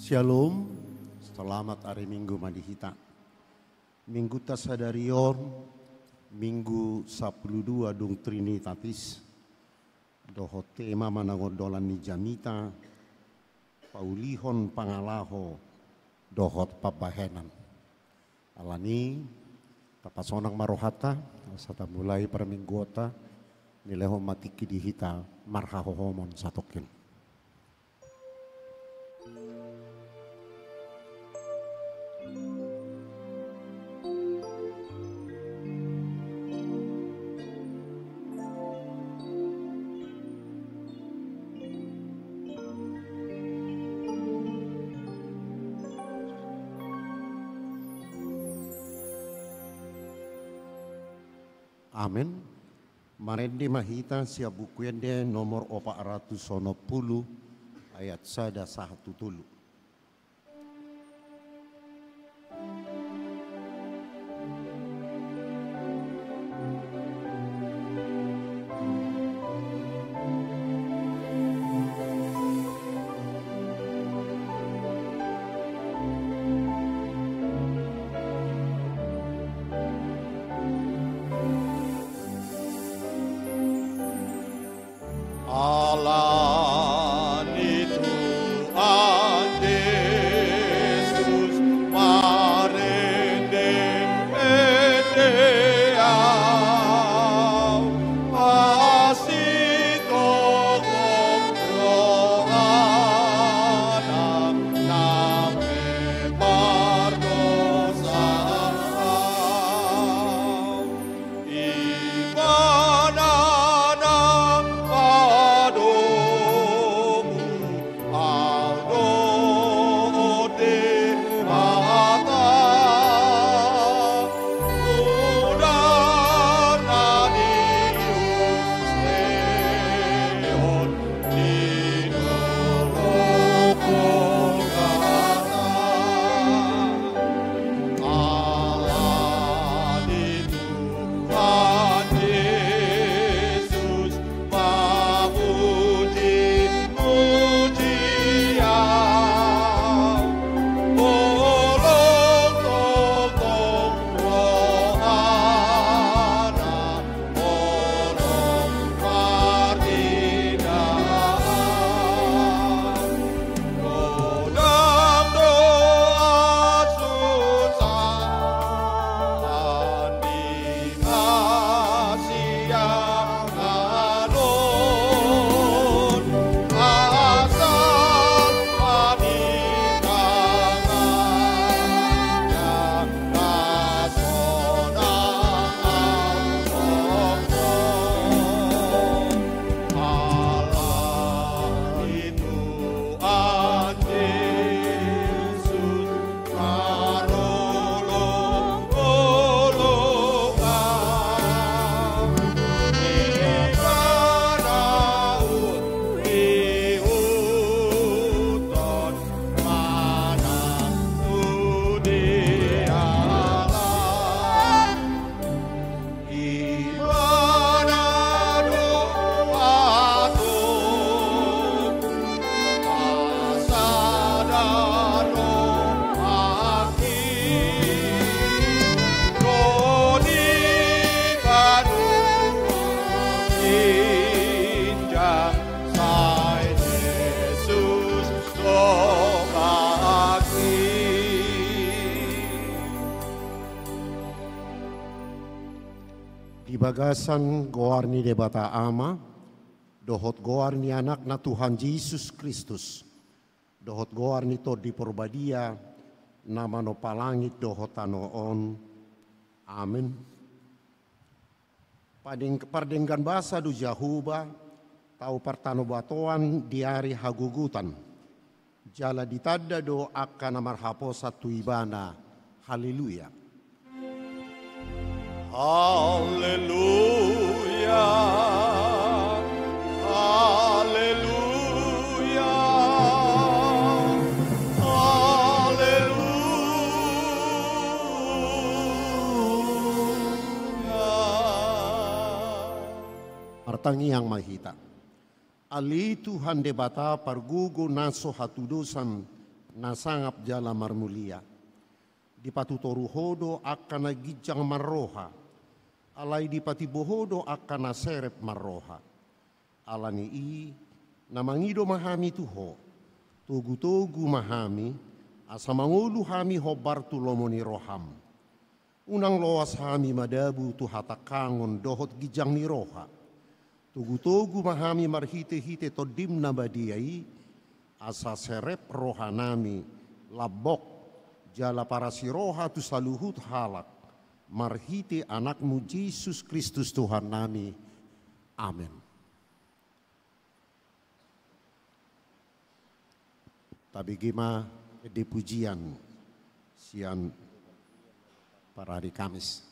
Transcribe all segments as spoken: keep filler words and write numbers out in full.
Shalom, selamat ari Minggu ma di hita. Mingguta sadari on, Minggu sampulu dua dung Trinitatis, dohot tema manang ondolan ni jamita, paulihon pangalaho dohot pambahenan. Alani, tapasonang ma rohanta, asa tamulai parmingguonta, dilehon ma tingki di hita marhahohomon satongkin. Amen. Marende ma hita sian Buku Ende nomor opat ratus onom pulu, ayat sada sahat tu tolu. Alani Tuhan Jesus, marende ende au, asi tongtong rohana, nang pe mardosa au. Ibana nang padomu, au do Debata, udarna diusehon di dolok gata. Alani Tuhan Jesus, pamuji-muji au, holong tongtong rohana, holong marnida au. Godang do hasusahan di hasiangan on, asal panindanganna na sonang au tongtong. Alani Tuhan Jesus, marolopolop au, di Ibana huihuthon manang tu dia laho. Ibana do atur pasada rohangki, ro di banua ginjang sai Jesus tongahki. Di bagasan goar ni Debata Ama, dohot goar ni Anakna Tuhan Jesus Kristus, dohot goar ni Tondi Porbadia, na manompa langit dohot tano on. Amen. Padeng-, pardenggan basa do Jahowa, tao partanobatoan di ari hagogotan. Jala ditanda do angka na marhaposan tu Ibana. Haleluya. Haleluya. Haleluya. Haleluya. Martangiang ma hita. Ale Tuhan Debata pargogo na so hatudosan, na sangap jala marmulia. Dipatutoru Ho do angka na ginjang marroha, alai dipatimbo Ho do angka na serep marroha. Ala ni i, na mangido ma hami tu Ho, togu-togu ma hami, asa mangolu hami hombar tu lomo ni roham. Unang loas hami madabu tu hatangkangon dohot ginjang ni roha. Togu-togu ma hami marhite-hite Tondim na badia i, asa serep rohanami, lambok, jala parasiroha tu saluhut halak, marhite Anakmu Jesus Kristus Tuhannami. Amen. Tabege ma ende pujian sian parari Kamis.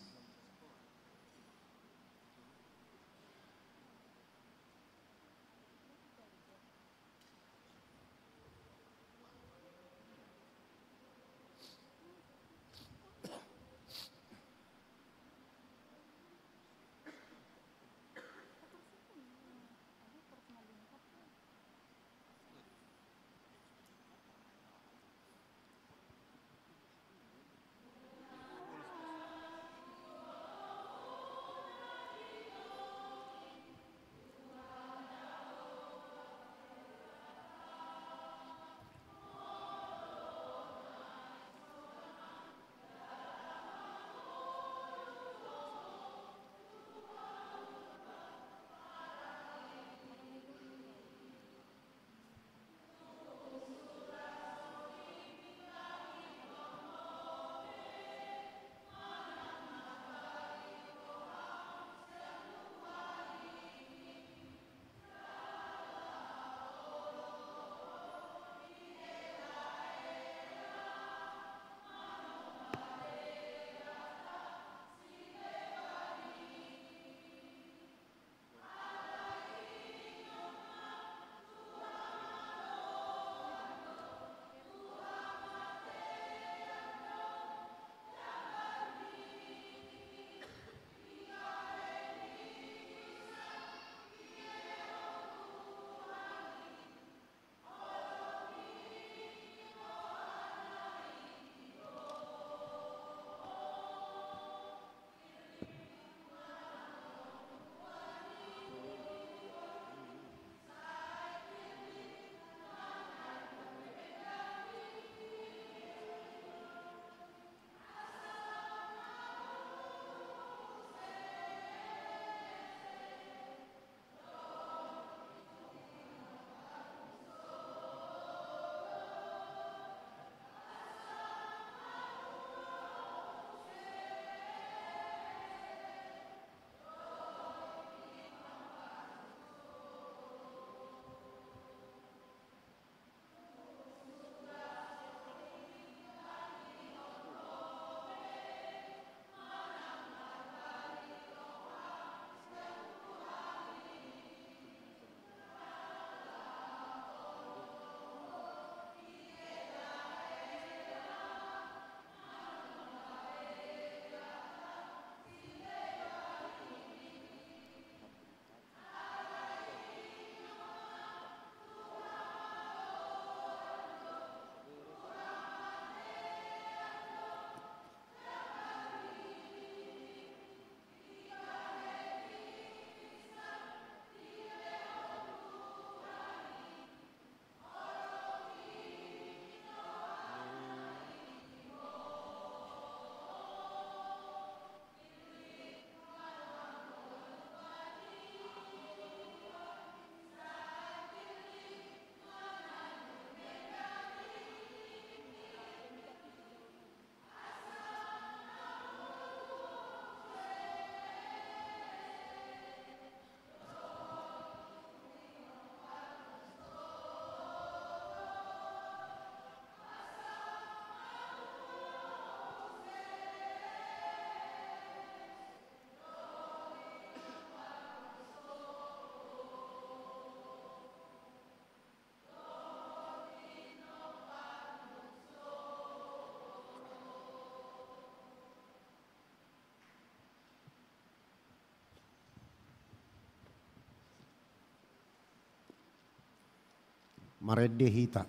Marende hita.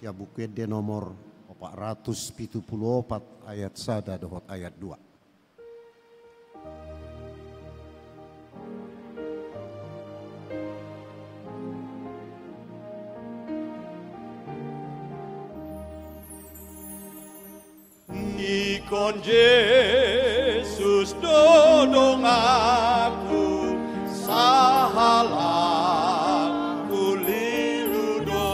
Ia Buku Ende nomor opat ratus pitu pulu opat, ayat sada dohot ayat dua. Ingkon Jesus do donganku, sahalakku lilu do.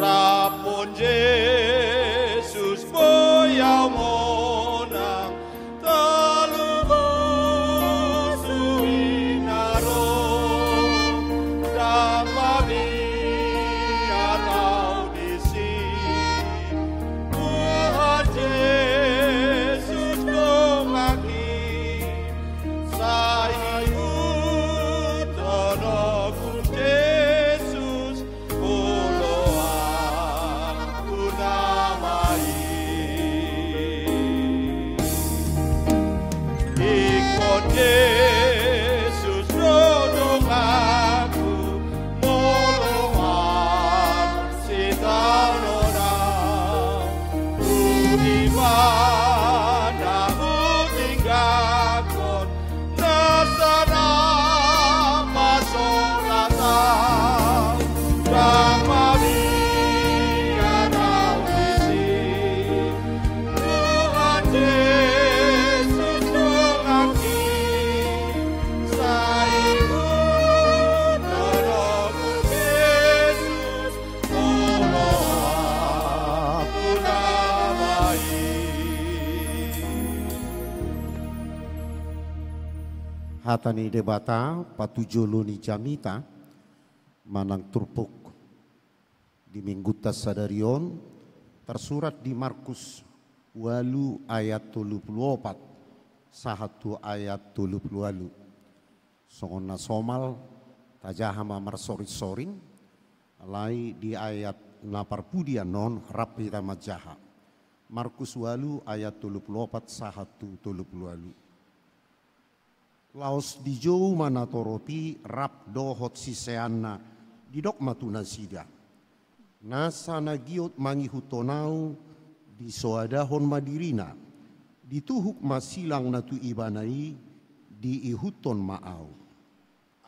Rap on Jesus boi au monang, talu bosu inaro, ndang mabiar au disi. Tuhan Jesus donganki, sai ihuthon ho Jesus, oloanku nama i. Ingkon Jesus do donganku, molo marsitanonang, tu Ibana hutinggangkon, nasa na pasolat au, ndang mabiar au disi. Tuhan Jesus donganki, sai ihuthon ho Jesus, oloanku nama i. Hata ni Debata, patujolo ni jamita manang turpuk di Minggunta sadari on, tarsurat di Markus ualu ayat tolu pulu opat sahat tu ayat tolu pulu ualu. Songon na somal, tajaha ma marsorinsorin, alai di ayat na parpudi annon rap hita manjaha. Markus ualu ayat tolu pulu opat sahat tu tolu pulu ualu. Laos dijou ma natorop i rap dohot siseanna, didok ma tu nasida: Nasa na giot mangihuthon au, disoadahon ma dirina, dituhuk ma silang na tu ibana i, diihuthon ma au.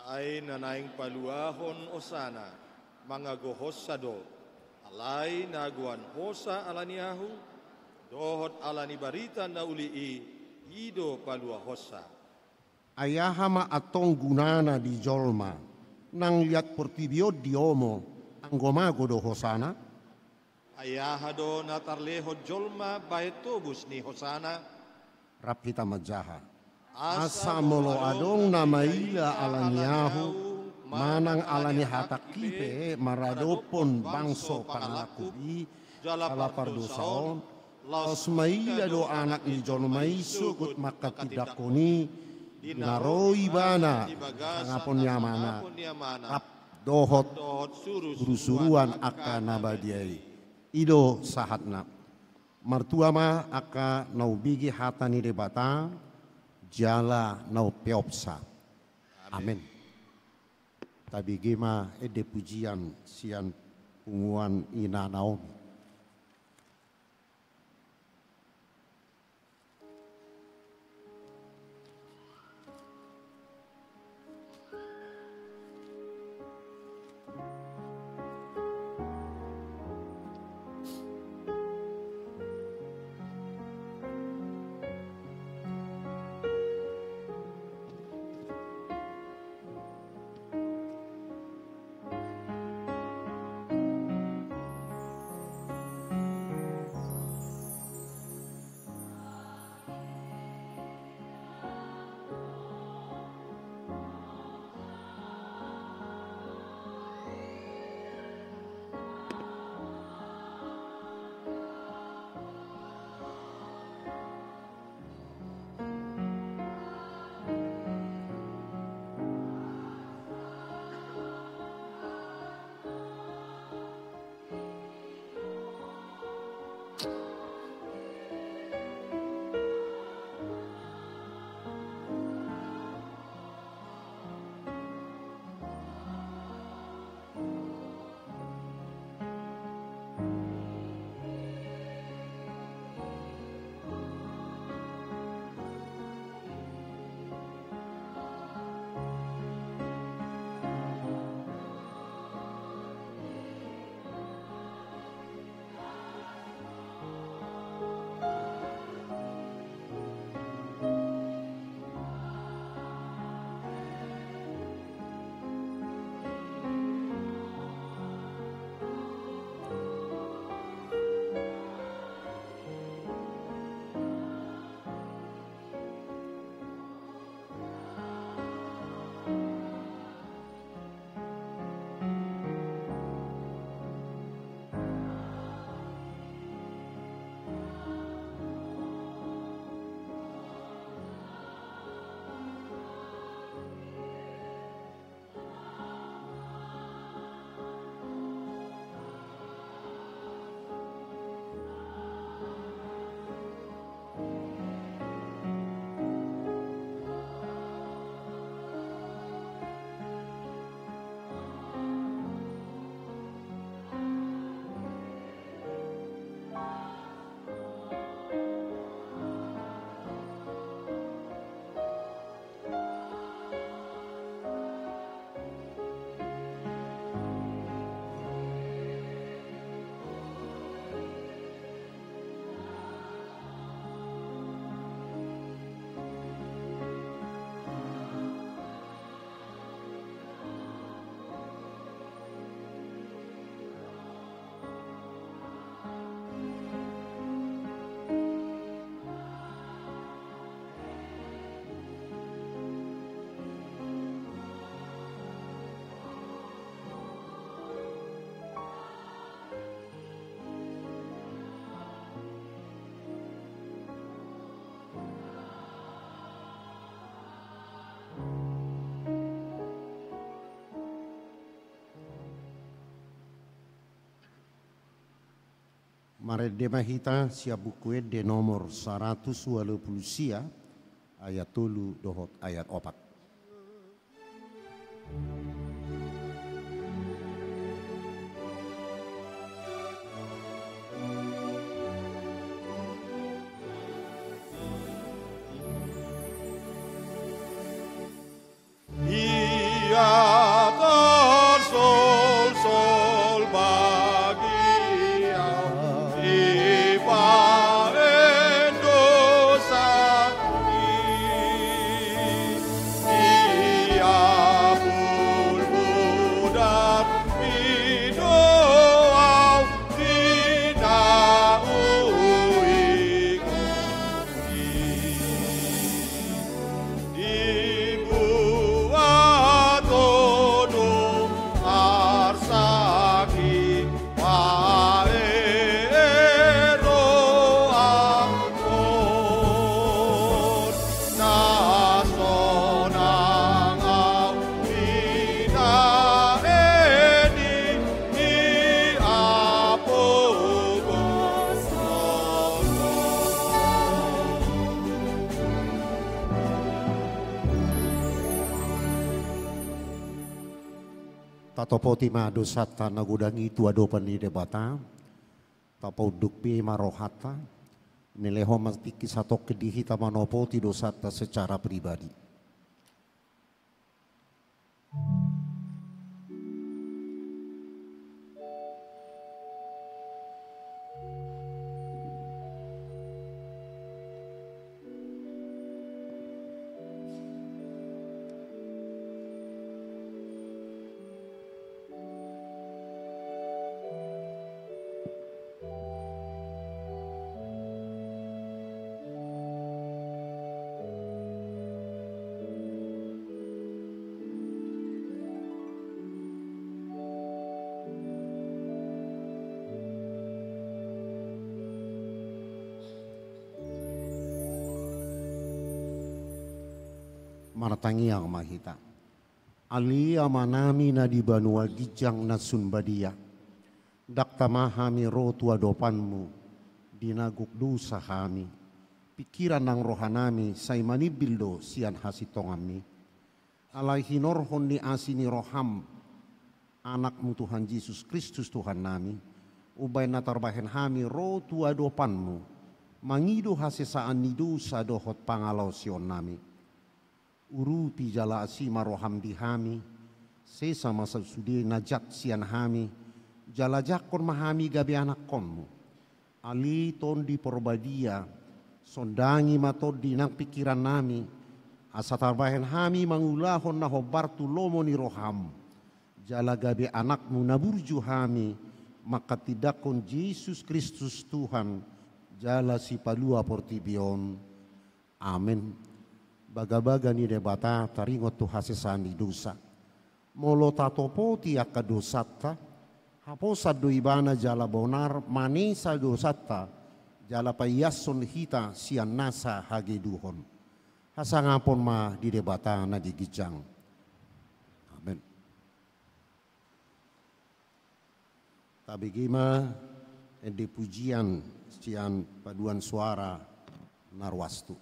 Ai na naeng paluahon hosana, mangagohonsa do, alai na goan hosa ala ni ahu, dohot ala ni barita na uli i, i do paluahonsa. Ai aha ma antong gunana di jolma, nang liat portibi on diomo, anggo mago do hosana? Ai aha do na tarlehon jolma bahen tobus ni hosana? Rap hita manjaha. Asa molo adong na maila ala ni ahu, manang ala ni hatangki pe maradophon bangso pangalangkup i, jala pardosa on, laos maila do Anak ni jolma i sogot manghatindanghon i, di na ro ibana di bagasan hangapon ni Amana, rap dohot surusuruan angka na badia i. I do sahatna. Martua ma angka na umbege hata ni Debata, jala na umpeopsa. Amen. Tabege ma ende pujian sian punguan Ina Naomi. Marende ma hita sian Buku Ende nomor saratus ualu pulu sia, ayat tolu dohot ayat opat. Ia tarsolsol bagi au di baen dosa i, ia pulmudar pindo au di na uingot i. Dibuat ho do arsaki paeroanhon, na sonang au dinaeng i. Tatopoti ma dosanta na godang i tu adopan ni Debata. Tapaunduk be ma rohanta. Nilehon ma tingki satongkin di hita manopoti dosanta secara pribadi. Martangiang ma hita. Ale Amanami na di banua ginjang na sun badia, ndang tama hami ro tu adopanMu di na gok dosa hami, pingkiran nang rohanami sai manimbil do sian hasintonganMi. Alai hinorhon ni asi ni rohaM, AnakMu Tuhan Jesus Kristus Tuhannami, umbahen na tarbahen hami ro tu adopanMu, mangido hasesaan ni dosa dohot pangalaosionnami. Urupi jala asi ma rohaM di hami, sesa ma sude na jat sian hami, jala jangkon ma hami gabe anakkonMu. Ale Tondi Porbadia, sondangi ma tondi nang pingkirannami, asa tarbahen hami mangulahon na hombar tu lomo ni rohaM. Jala gabe anakMu na burju hami, manghatindanghon Jesus Kristus Tuhan, jala Sipalua portibi on. Amen. Bagabaga ni Debata taringot tu hasesaan ni dosa. Molo tatopoti angka dosanta, haposan do Ibana jala bonar manesa dosanta, jala paiashon hita sian nasa hageduhon. Hasangapon ma di Debata na di ginjang. Amen. Tabege ma ende pujian sian paduan suara na ruas tu.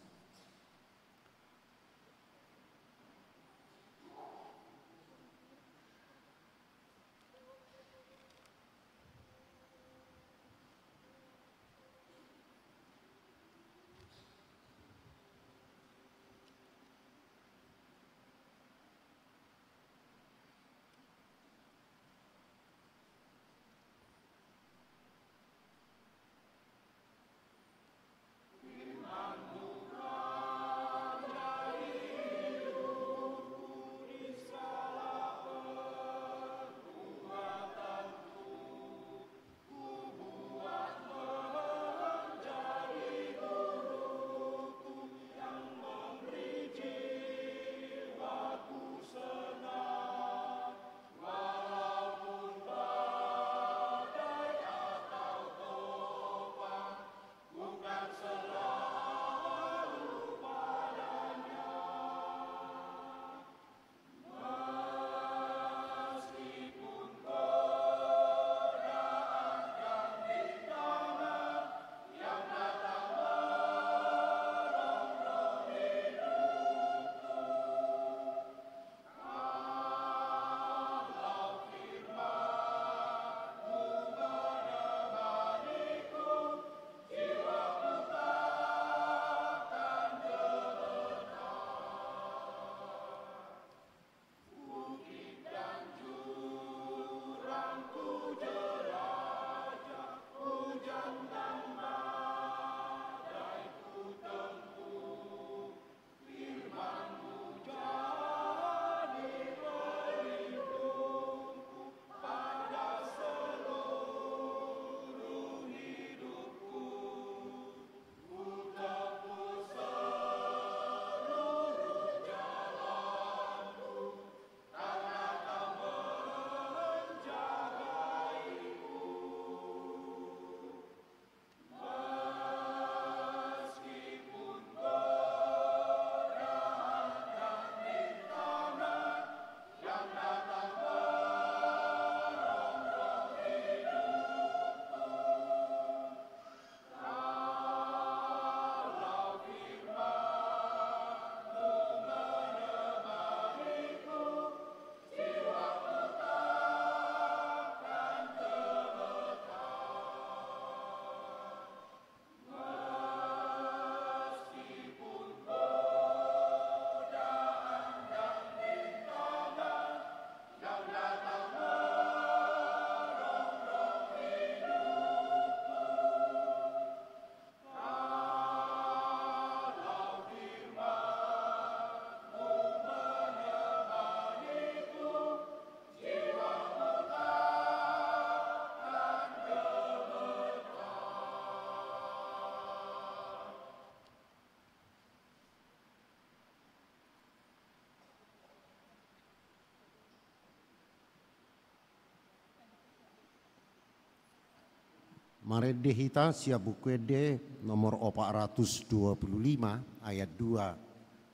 Marende hita sian Buku Ende nomor opat ratus dua puluh lima, ayat dua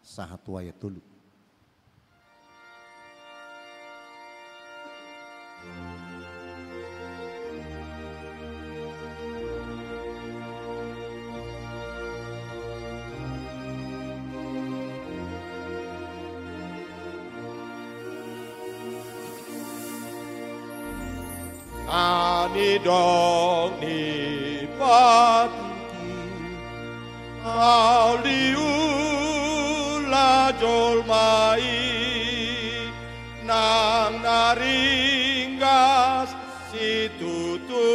sahat tu ayat tolu. Na nidok ni patik i, mauliula jolma i, nang na ringgas situtu,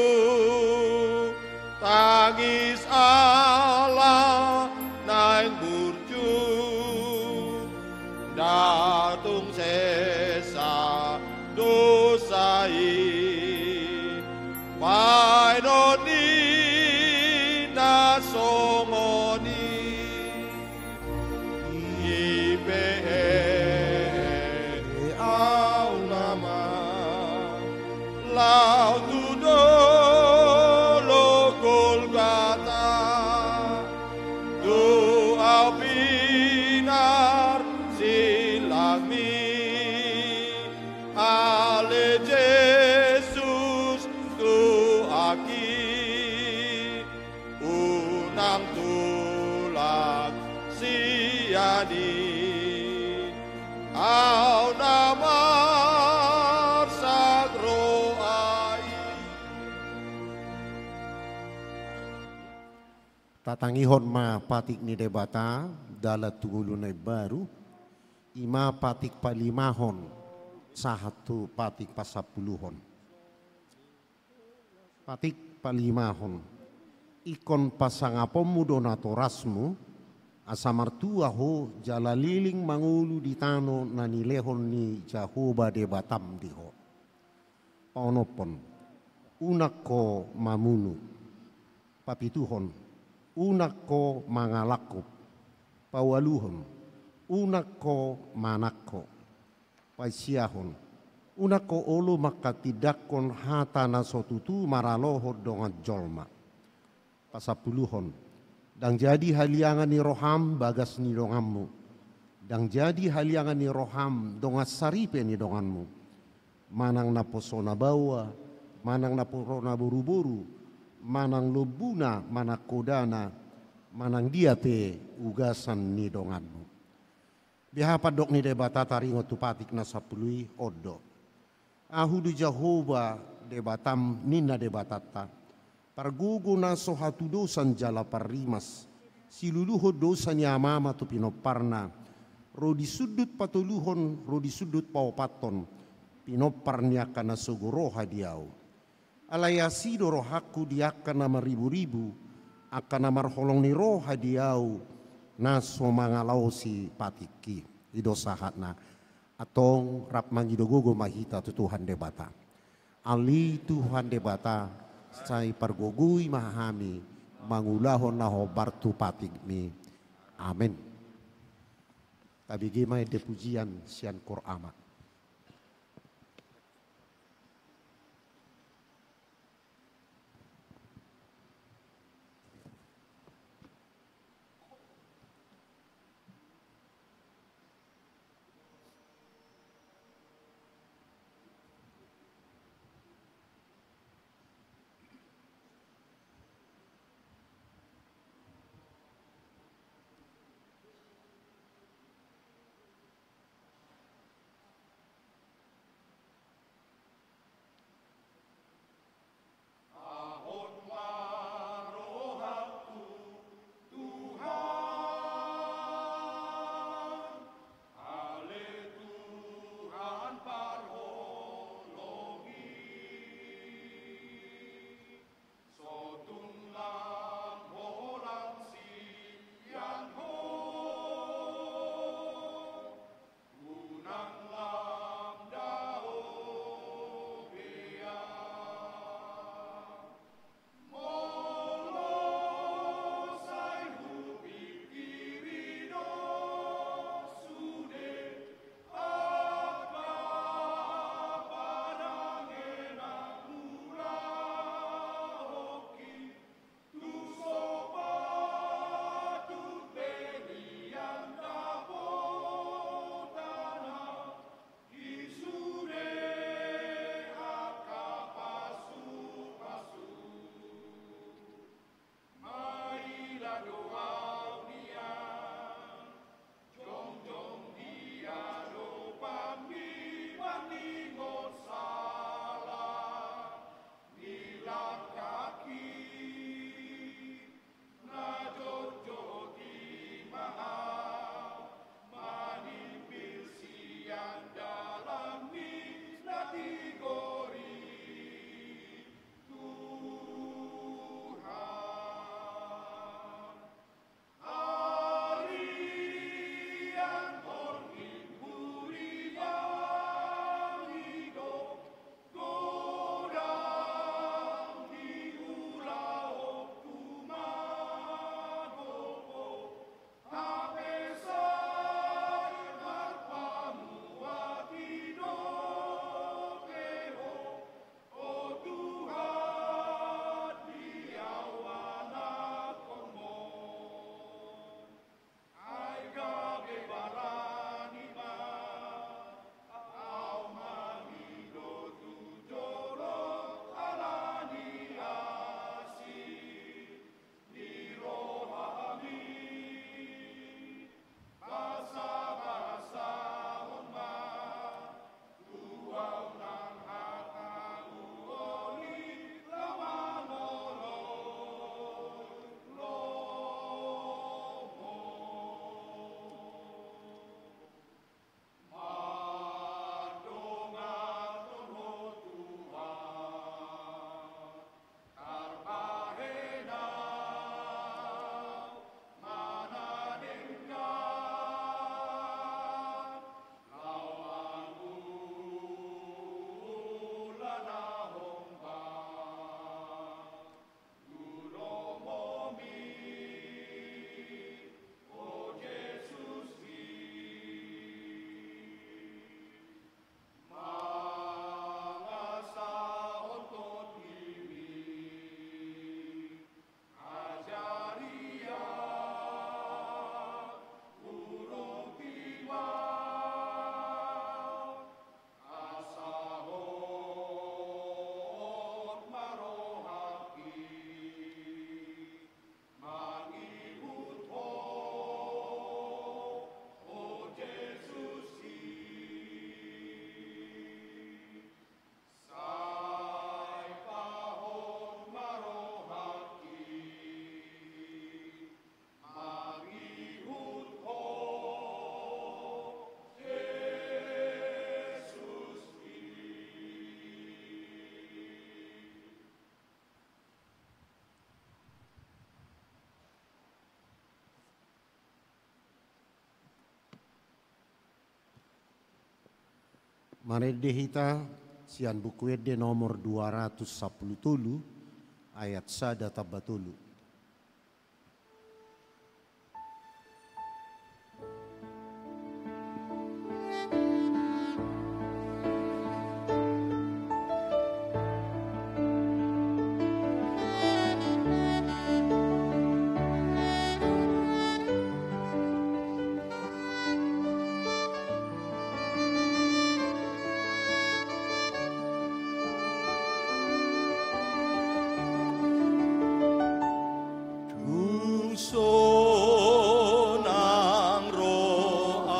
tangis ala naeng burju, nda tung sesa dosa i, baenon ni na songon i. I pe au nama laho tu dolok Golgata, tu au pinarsilangmi, ale Jesus, tu aki unang tulak sian i, au na marsak roha i. Tatangihon ma patik ni Debata, dalan tu ngolu na imbaru, i ma patik palimahon, sahat tu patik pasampuluhon. Patik palimahon. Ingkon pasangaponmu do natorasmu, asa martua ho jala leleng mangolu di tano na nilehon ni Jahowa Debatam di ho. Paonomhon, unang ho mamunu. Papituhon, unang ho mangalangkup. Paualuhon, unang ho manangko. Paisiahon, unang ho olo manghatindanghon hata na so tutu maralohon dongan jolma. Pasampuluhon, ndang jadi haliangan ni roham bagas ni donganmu, ndang jadi haliangan ni roham dongan saripe ni donganmu, manang naposona baoa, manang naposona boruboru, manang lombuna, manang hodana, manang dia pe ugasan ni donganmu. Beha pandok ni Debata taringot tu patik na sampulu i? On do: Ahu do Jahowa Debatam, ninna Debatanta, pargogo na so hatudosan jala parrimas, siluluhon dosa ni amama tu pinomparna, ro di sundut patoluhon, ro di sundut paopathon, pinompar ni angka na sogo roha di ahu. Alai asi do rohangku di angka na marriburibu, angka na marholong ni roha di ahu, na so mangalaosi patik i. I do sahatna. Antong rap mangido gogo ma hita tu Tuhan Debata. Ale Tuhan Debata, sai pargogoi ma hami mangulahon na hombar tu patikmi. Amen. Tabege ma ende pujian sian Kor Ama. Marende hita sian Buku Ende nomor dua ratus sampulu tolu, ayat sada tamba tolu. Tung sonang rohangku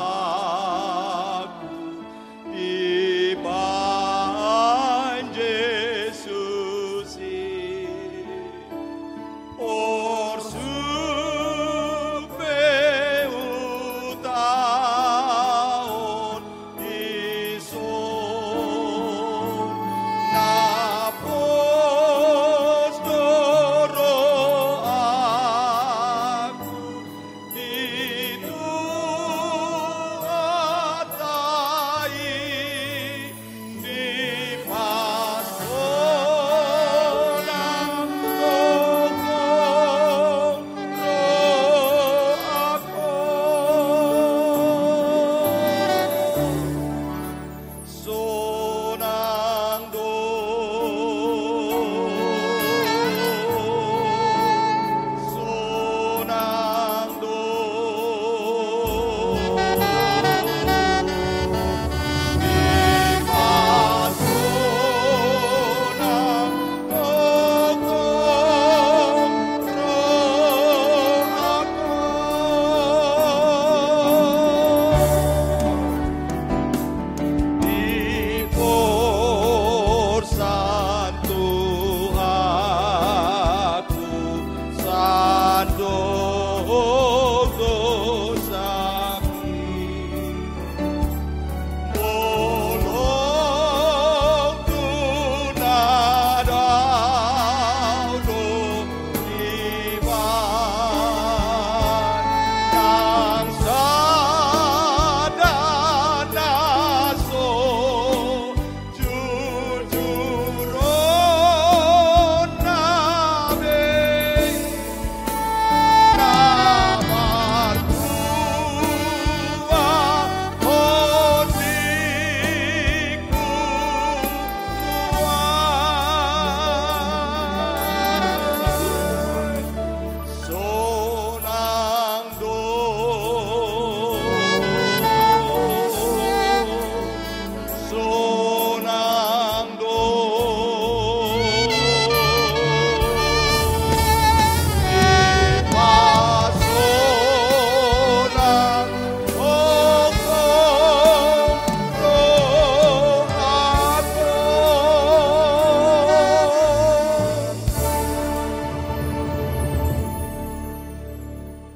dibahen Jesus i. Porsuk pe hutaon dison, na pos do rohangku di Tuhanta i. Diporsan Tuhanku sandok dosangki. Molo tung na dao do iba nang sada na so jujur on na be.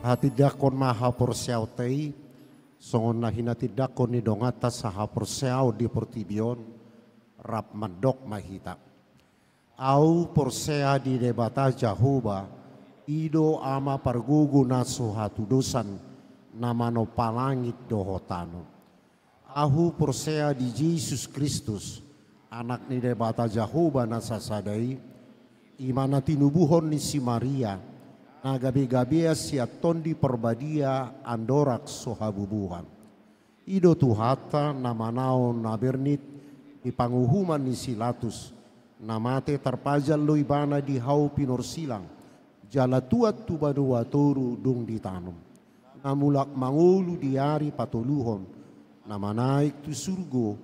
Hatindangkon ma haporseaonta i, songon na hinatindangkon ni donganta sahaporseaon di portibi on, rap mandok ma hita. Ahu porsea di Debata Jahowa, i do Ama pargogo na so hatudosan, na manompa langit dohot tano. Ahu porsea di Jesus Kristus, Anak ni Debata Jahowa na sasada i, i ma na tinubuhon ni si Maria, na gabe-gabean sian Tondi Parbadia andorang so habubuhan. I do Tuhanta na manaon na bernit di panguhuman ni si Latus, na mate tarpajal do ibana di hau pinorsilang, jala tuat tu banua toru dung ditanom. Na mulak mangolu di ari patoluhon, na manaek tu surgo,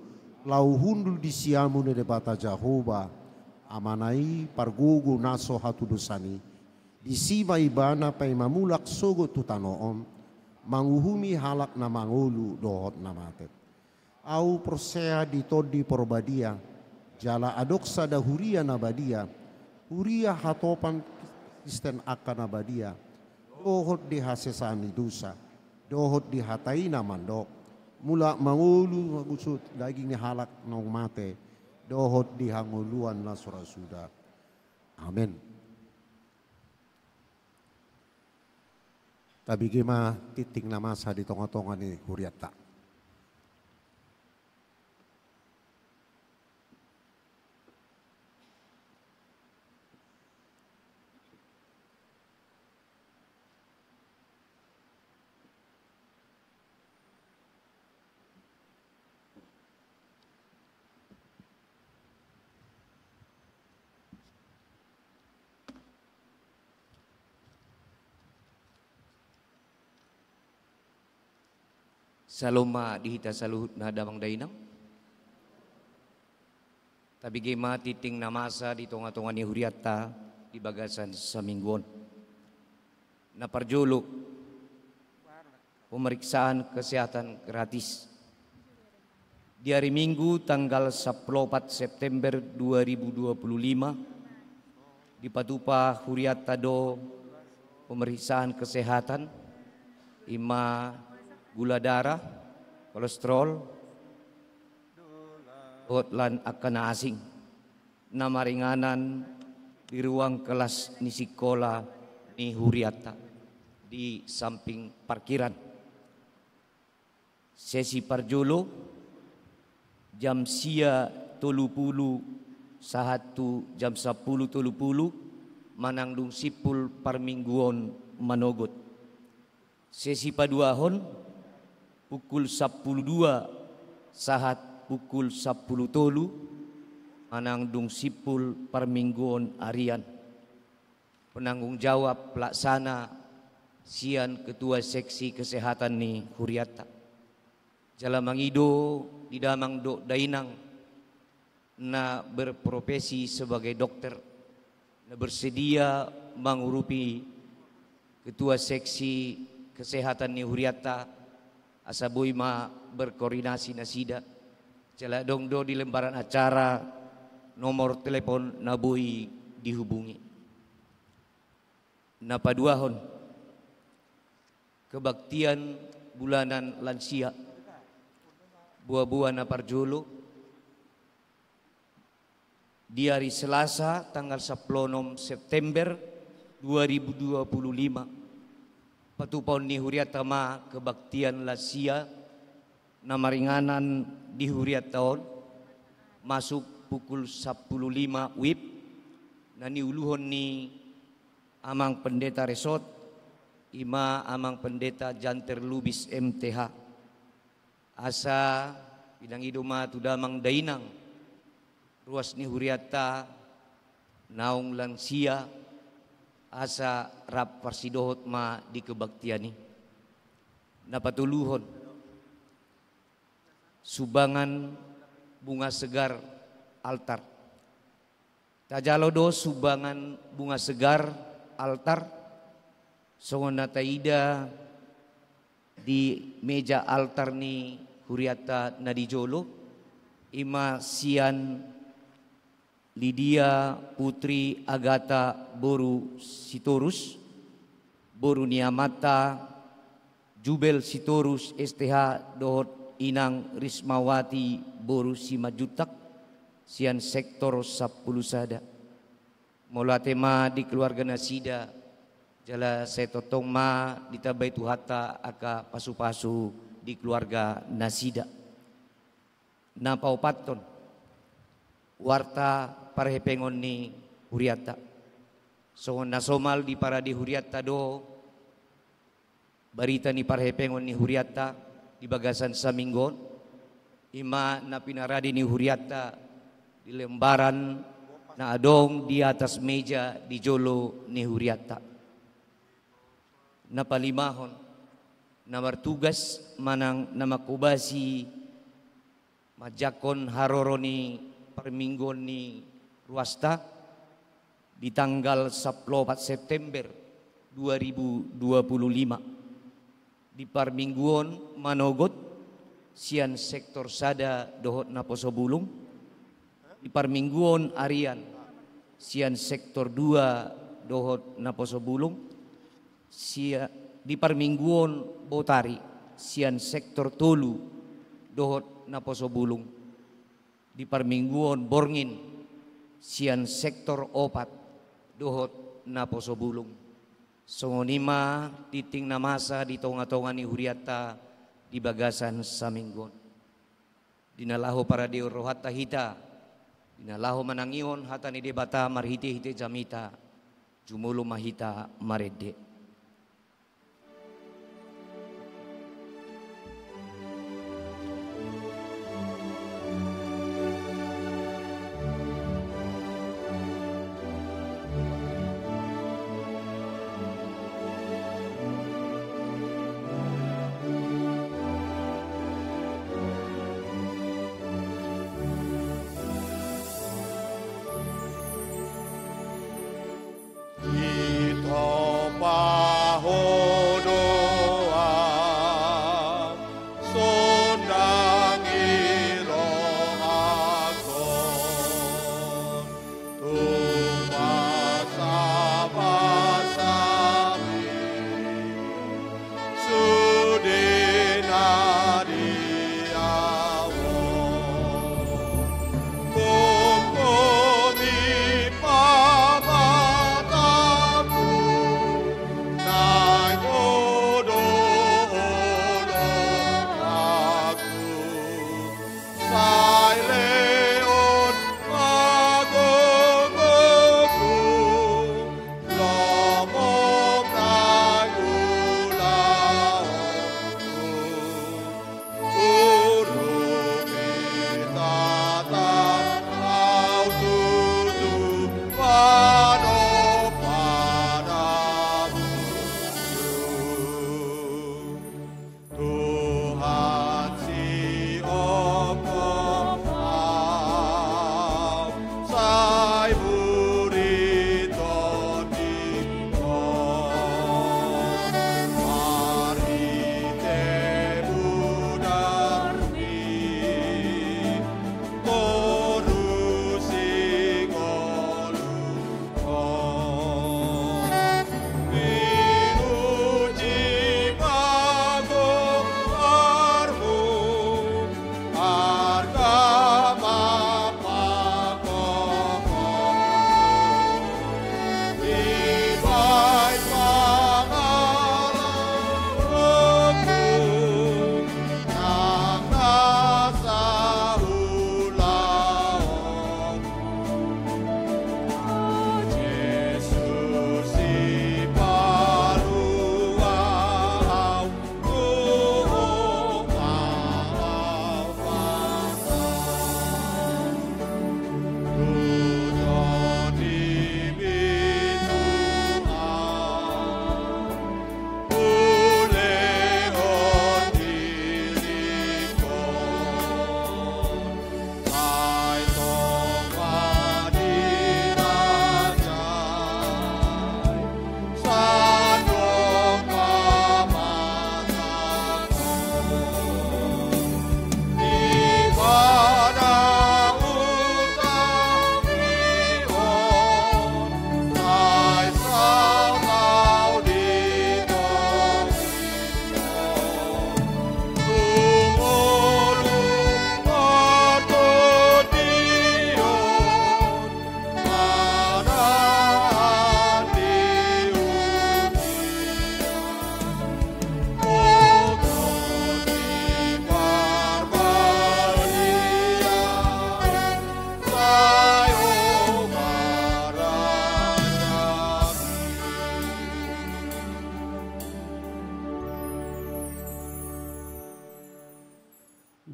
laho hundul di siamun ni Debata Jahowa, Amana i pargogo na so hatudosan i. Disi ma ibana paima mulak sogot tu tano on, manguhumi halak na mangolu dohot na mate. Ahu porsea di Tondi Parbadia, jala adong sada huria na badia, huria hatopan Kristen angka na badia, dohot di hasesaan ni dosa, dohot di hata i na mandok, mulak mangolu mangusut daging ni halak naung mate, dohot di hangoluan na so ra suda. Amen. Tabege ma tingting na masa di tonga-tonga ni hurianta. Salom ma di hita saluhutna damang dainang. Tabege ma tingting na masa di tonga-tonga ni hurianta di bagasan saminggu on. Na parjolo, pemeriksaan kesehatan gratis. Di hari Minggu tanggal sampulu opat September dua ribu dua puluh lima, dipatupa hurianta do pemeriksaan kesehatan, ima gula darah, kolesterol, dohot lan angka na asing, na maringanan di ruang kelas ni sikola ni hurianta di samping parkiran. Sesi parjolo, jam sia tolu pulu sahat tu jam sampulu tolu pulu, manang dung simpul parmingguon manogot. Sesi paduahon, pukul sampulu dua sahat pukul sampulu tolu, manang dung simpul parmingguon arian. Penanggung jawab pelaksana sian ketua seksi kesehatan ni hurianta. Jala mangido di damang dohot dainang na berprofesi sebagai dokter, na bersedia mangurupi ketua seksi kesehatan ni hurianta, asa boi ma berkoordinasi nasida. Jala adong do di lembaran acara nomor telepon na boi dihubungi. Na paduahon, kebaktian bulanan lansia. Boa-boa na parjolo, di hari Selasa tanggal sampulu onom September dua ribu dua puluh lima, patupaon ni hurianta ma kebaktian lansia na maringanan di hurianta on, masuk pukul sampulu lima wib, na niuluhon ni Amang Pendeta Resort, ima Amang Pendeta Janter Lubis M T H. Asa pinangido ma tu damang dainang ruas ni hurianta naung lansia, asa rap parsidohot ma di kebaktian i. Na patoluhon, sumbangan bunga segar altar. Tajalo do sumbangan bunga segar altar, songon na taida di meja altar ni hurianta na di jolo, ima sian Lidia Putri Agata boru Sitorus, boru ni amanta Jubel Sitorus S T H dohot inang Rismawati boru Simanjuntak, sian sektor sampulu sada. Mauliate ma di keluarga nasida, jala sai tongtong ma ditambai Tuhanta angka pasu-pasu di keluarga nasida. Na paopathon, warta parhepengon ni hurianta. Songon na somal diparade hurianta do barita ni parhepengon ni hurianta di bagasan saminggu on, ima na pinarade ni hurianta di lembaran na adong di atas meja di jolo ni hurianta. Na palimahon, na martugas manang na manghobasi manjangkon haroro ni parmingguon ni ruasta di tanggal sampulu opat September dua ribu dua puluh lima. Di parmingguon manogot sian sektor sada dohot naposo bulung. Di parmingguon arian sian sektor dua dohot naposo bulung. Sia-, di parmingguon botari sian sektor tolu dohot naposo bulung. Di parmingguon borngin sian sektor opat dohot naposo bulung. Songon i ma tingting na masa di tonga-tonga ni hurianta di bagasan saminggu on. Di na laho paradeon rohanta hita, di na laho manangihon hata ni Debata marhite-hite jamita, jumolo ma hita marende.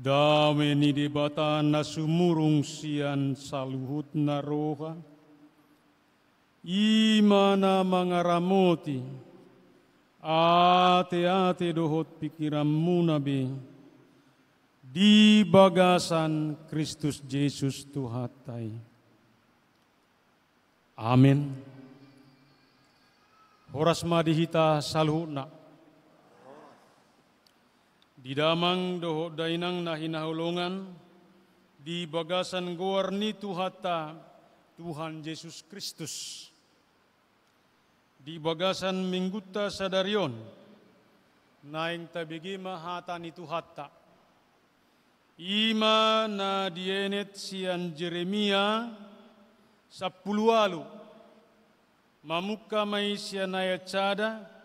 Dame ni Debata na sumurung sian saluhutna roha, i ma na mangaramoti ateate dohot pingkiranmuna be di bagasan Kristus Jesus Tuhanta i. Amen. Horas ma di hita saluhutna. Di damang dohot dainang na hinaholongan, di bagasan goar ni Tuhanta, Tuhan Jesus Kristus. Di bagasan minggunta sadari on, naeng tabege ma hata ni Tuhanta. I ma na dienet sian Jeremia sampulu ualu, mamungka ma i sian ayat sada,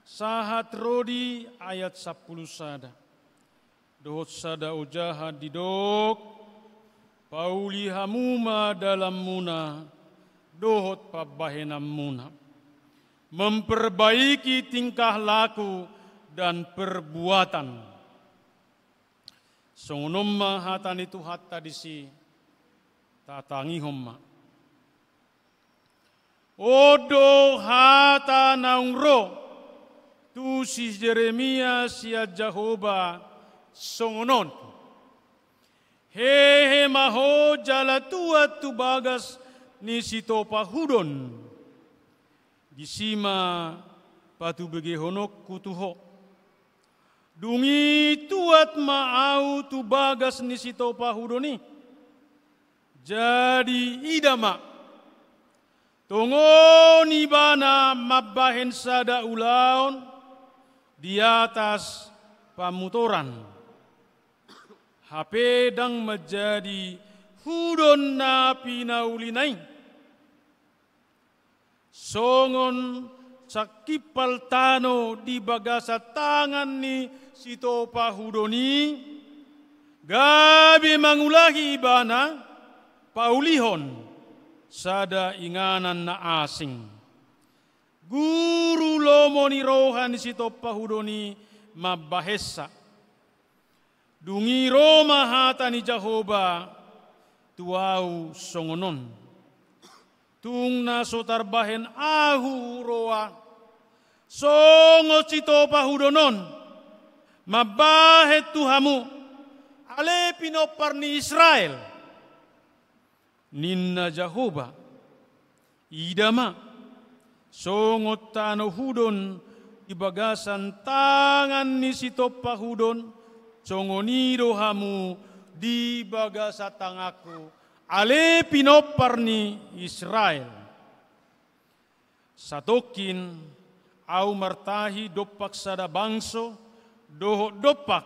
sahat ro di ayat sampulu sada. Dohot sada ojahan didok, pauli hamu ma dalanmuna, dohot pambahenanmuna. Memperbaiki tingkah laku dan perbuatan. Songon on ma hata ni Tuhanta disi, tatangihon ma. On do hata naung ro tu si Jeremia sian Jahowa songon on. Hehe ma ho jala tuat tu bagas ni sitopa hudon. Disi ma patubegehononku tu ho. Dung i tuat ma ahu tu bagas ni sitopa hudon i. Jadi ida ma, tongon ibana mambahen sada ulaon di atas pamutoran. Hape ndang manjadi hudon na pinaulina i. Songon sangkimpal tano di bagasan tangan ni sitopa hudon i, gabe mangulahi ibana, paulihon sada inganan na asing. Guru lomo ni roha ni sitopa hudon i mambahensa. Dung i ro ma hata ni Jahowa tu ahu songon on. Tung na so tarbahen ahu roha, songon sitopa hudon on, mambahen tu hamu, ale pinompar ni Israel. Ninna Jahowa, ida ma, songon tano hudon di bagasan tangan ni sitopa hudon, songon i do hamu di bagasan tanganku, ale pinompar ni Israel. Satongkin ahu martahi dompak sada bangso, dohot dompak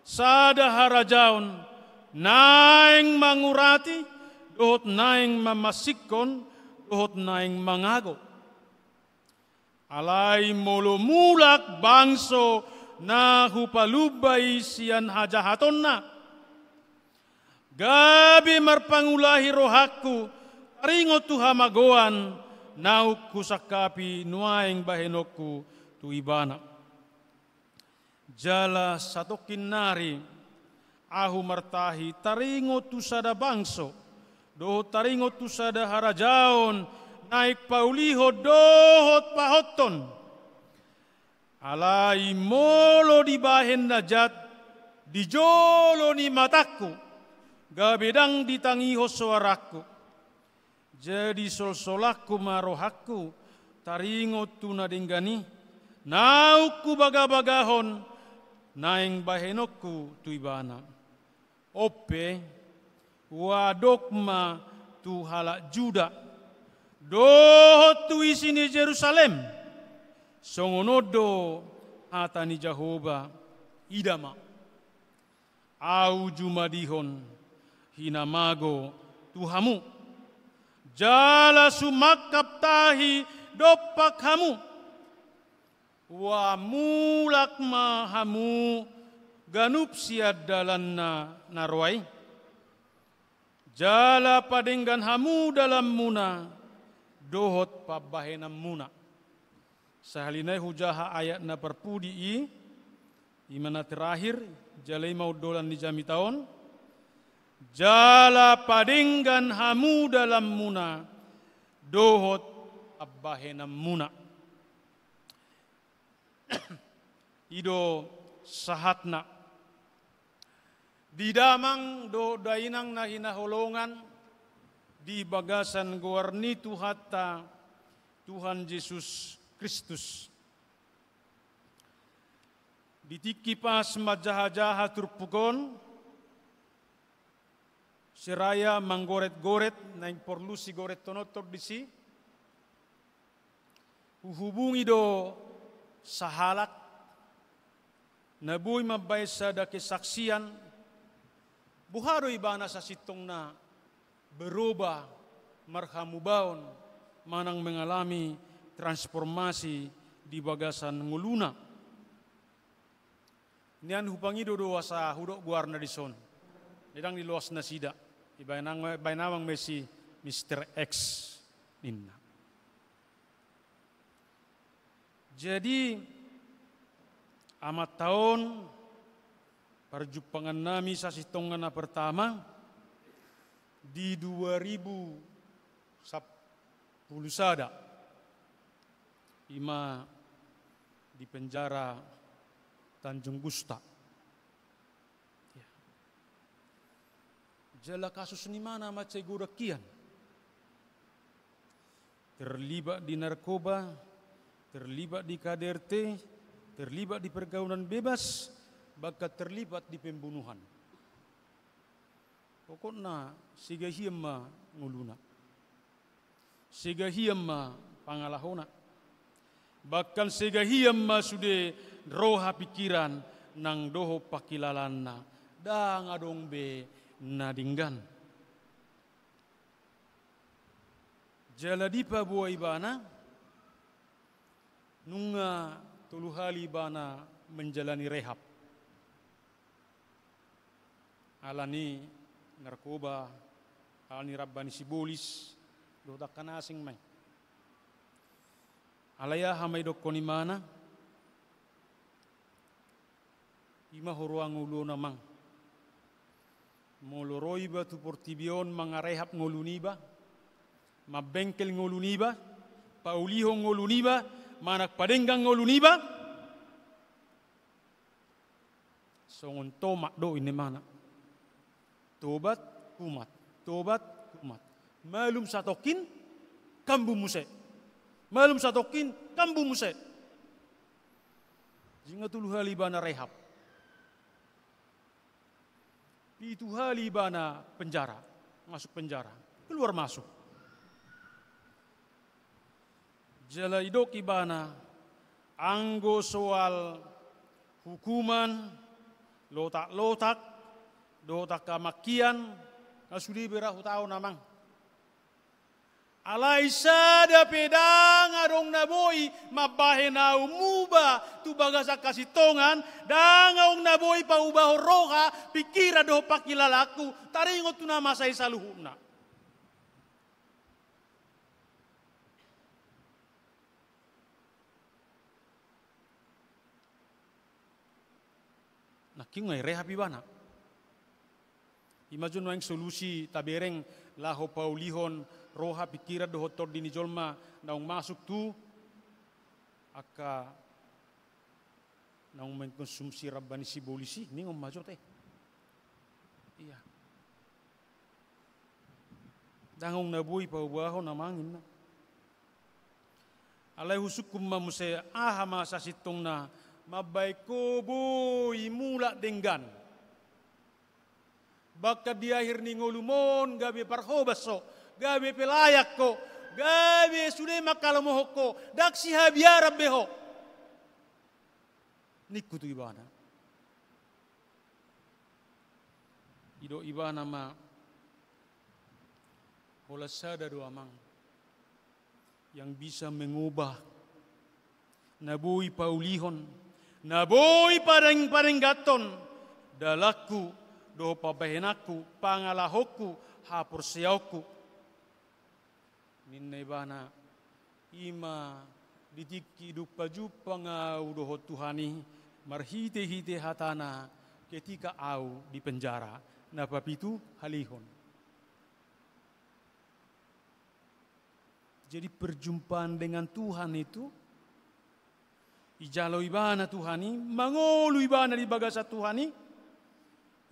sada harajaon, naeng mangurati, dohot naeng mamansingkon, dohot naeng mangago. Alai molo mulak bangso na hupalumba i sian hajahatonna, gabe marpangulahi rohangku, taringot tu hamagoan, naung husangkapi nuaeng bahenonku tu ibana. Jala satongkin nari, ahu martahi taringot tu sada bangso, dohot taringot tu sada harajaon, naeng paulihon dohot pahothon. Alai molo dibahen na jat di jolo ni matangku, gabe ndang ditangihon soarangku. Jadi solsolanku ma rohangku, taringot tu na denggan i, naung hubagabagahon, naeng bahenonku tu ibana. On pe, huadop ma tu halak Juda, dohot tu isi ni Jerusalem, songon on do hata ni Jahowa, ida ma. Ahu jumadihon hinamago tu hamu, jala sumangkap tahi dompak hamu. Ua mulak ma hamu ganup sian dalanna na roa i. Jala padenggan hamu dalanmuna dohot pambahenanmuna. Sahali nai hujaha ayat na parpudi i, I ma na terakhir, jala i ma ondolan ni jamita on, jala padenggan hamu dalanmuna dohot pambahenanmuna. I do sahatna. Di damang dohot dainang na hinaholongan di bagasan goar ni Tuhanta, Tuhan Jesus Kristus. Di tingki pas manjahajaha turpuk on, siraya manggoretgoret, naeng porlu sigoreton on disi, huhubungi do sahalak na boi mambahen sada kesaksian, boha do ibana sasintongna berubah, marhamubaon, manang mengalami transformasi di bagasan ngoluna. Nian hupangido do asa hudok goarna dison. Ndang diloas nasida. Dibahen amang, bahen amang ma i si Mister X ninna. Jadi, amanta on, parjumpangannami sasintongna na pertama di dua ribu sampulu sada, i ma di penjara Tanjung Gusta. Ya. Jala kasus ni ibana mansai godang hian. Terlibat di narkoba, terlibat di K D R T, terlibat di pergaulan bebas, bahkan terlibat di pembunuhan. Pokokna sega hian ma ngoluna. Sega hian ma pangalahona. Bahkan sega hian ma sude roha pikiran nang dohot pangkilalaanna. Ndang adong be na denggan. Jala dipaboa ibana, nunga tolu hali ibana menjalani rehab. Ala ni narkoba, ala ni ramba ni sibolis, dohot angka na asing ma i. Alai aha ma didokkon ibana? I ma huroha ngolu on, amang. Molo ro iba tu portibi on mangarehab ngolu niba, mambengkel ngolu niba, paulihon ngolu niba, manang padenggan ngolu niba, songon tomat do, ninna ibana. Tobat, kumat, tobat, kumat. Malum satongkin, kambu muse. Malum satongkin, kambu muse. Jala tolu hali ibana rehab. Pitu hali ibana penjara, masuk penjara, keluar masuk. Jala didok ibana, anggo soal hukuman, lotak-lotak, dohot angka mangkian, nga sude be ra hutaon, amang. Alai sada pe ndang adong na boi mambahen ahu muba tu bagasan hasintongan, ndang adong na boi paubahon roha, pikiran dohot pangkilalaanku, taringot tu na masa i saluhutna. Nangkin nunga direhab ibana. I ma jo nuaeng solusi tabereng laho paulihon roha, pikiran dohot tondi ni jolma naung masuk tu angka naung mengkonsumsi ramba ni sibolis i, ningon ma jo te. Ia. Ndang adong na boi paubahon, amang, ninna. Alai husungkun ma muse, aha ma sasintongna mambahen ho boi mulak denggan. Bahkan di akhir ni ngolum on gabe parhobas ho, gabe pelayan ho, gabe sude mangkalomohon ho, ndang sihabiaran be ho, ningku tu ibana. Didok ibana ma, holan sada do, amang, yang bisa mengubah, na boi paulihon, na boi padeng-, padengganhon dalanku dohot pambahenanku, pangalahonku, haporseaonku. Ninna ibana, i ma di tingki dung pajumpang ahu dohot Tuhan i, Marhite-hite hatana ketika au di penjara, na papitu halehon. Jadi perjumpaan dengan Tuhan itu, ijalo ibana Tuhan i, mangolu ibana di bagasan Tuhan i,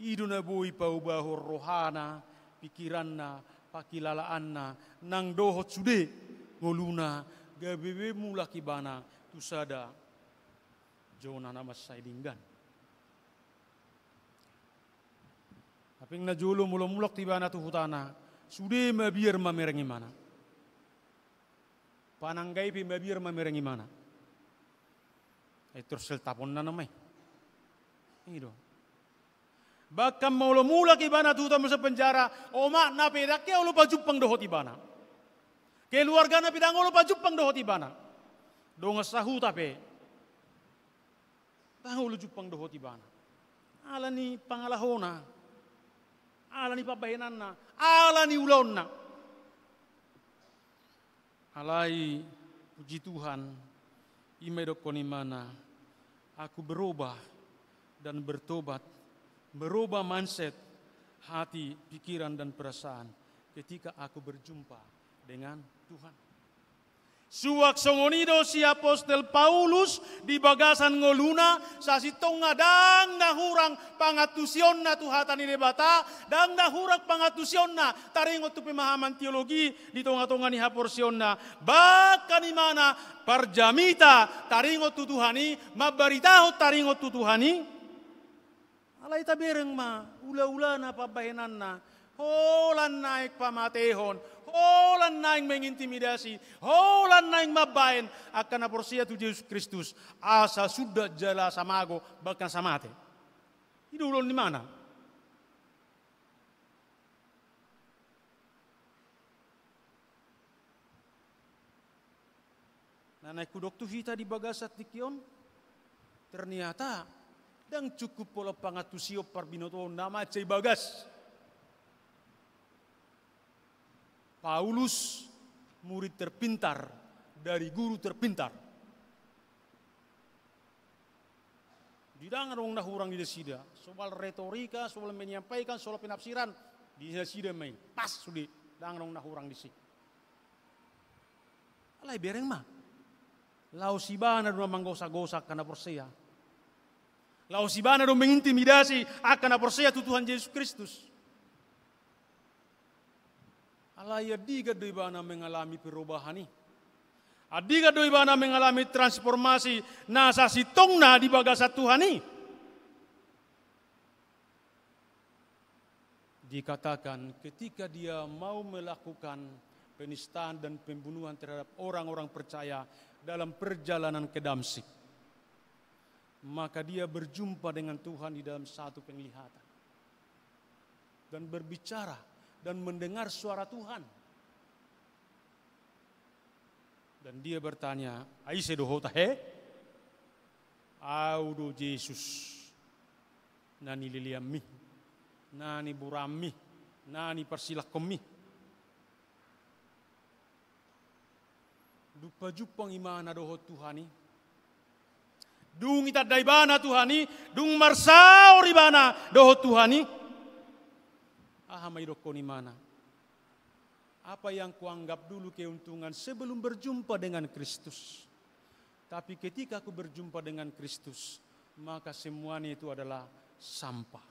i do na boi paubahon rohana, pikiranna, pangkilalaanna, nang dohot sude ngoluna, gabe be mulak ibana tu sada zona na mansai denggan. Tapi na jolo molo mulak ibana tu hutana, sude mabiar mamereng ibana. Pananggai pe mabiar mamereng ibana. Ai torus sel taponna nama i. I do. Bahkan molo mulak ibana tu huta masa penjara, omakna pe ndang ia olo pajumpang dohot ibana. Keluargana pe ndang olo pajumpang dohot ibana. Dongan sahuta pe ndang olo jumpang dohot ibana. Ala ni pangalahona, ala ni pambahenanna, ala ni ulaonna. Alai, puji Tuhan, i ma idokkon ibana, aku berubah dan bertobat, merubah mindset, hati, pikiran, dan perasaan ketika aku berjumpa dengan Tuhan. Suang songon i do si apostel Paulus di bagasan ngoluna, sasintongna ndang na hurang pangantusionna tu hata ni Debata, ndang na hurang pangantusionna taringot tu pemahaman teologi di tonga-tonga ni haporseaonna. Bahkan ibana parjamita taringot tu Tuhan i, mambaritahon taringot tu Tuhan i. Alai tabereng ma ula-ulana, pambahenanna, holan naeng pamatehon, holan naeng mengintimidasi, holan naeng mambaen angka na porsea tu Jesus Kristus asa sundat jala asa mago bahkan asa mate. I do ulaon ni ibana. Na naeng hudok tu hita di bagasan tingki on, ternyata ndang cukup pola pangantusion parbinotoon na mansai bagas. Paulus, murid terpintar dari guru terpintar. Di ndang adong na hurang di nasida, soal retorika, soal menyampaikan, soal penafsiran, di nasida ma i pas sude, ndang adong na hurang disi. Alai bereng ma, laos ibana do na manggosa-gosa angka na porsea. Laos ibana do mengintimidasi angka na porsea tu Tuhan Jesus Kristus. Alai andigan do ibana mengalami perubahan i. Andigan do ibana mengalami transformasi na sasintongna di bagasan Tuhan i. Dikatakan ketika dia mau melakukan penistaan dan pembunuhan terhadap orang-orang percaya dalam perjalanan ke Damsyik, maka dia berjumpa dengan Tuhan di dalam satu penglihatan dan berbicara dan mendengar suara Tuhan. Dan dia bertanya, "Ai ise do ho tahe?" "Au do Jesus, na nileleanmi, na niburanmi, na niparsilangkonmi." Dung pajumpang ibana dohot Tuhan i, dung ditanda ibana Tuhan i, dung marsaor ibana dohot Tuhan i, aha ma idokkon ibana? Apa yang kuanggap dulu keuntungan sebelum berjumpa dengan Kristus, tapi ketika aku berjumpa dengan Kristus, maka semuanya itu adalah sampah.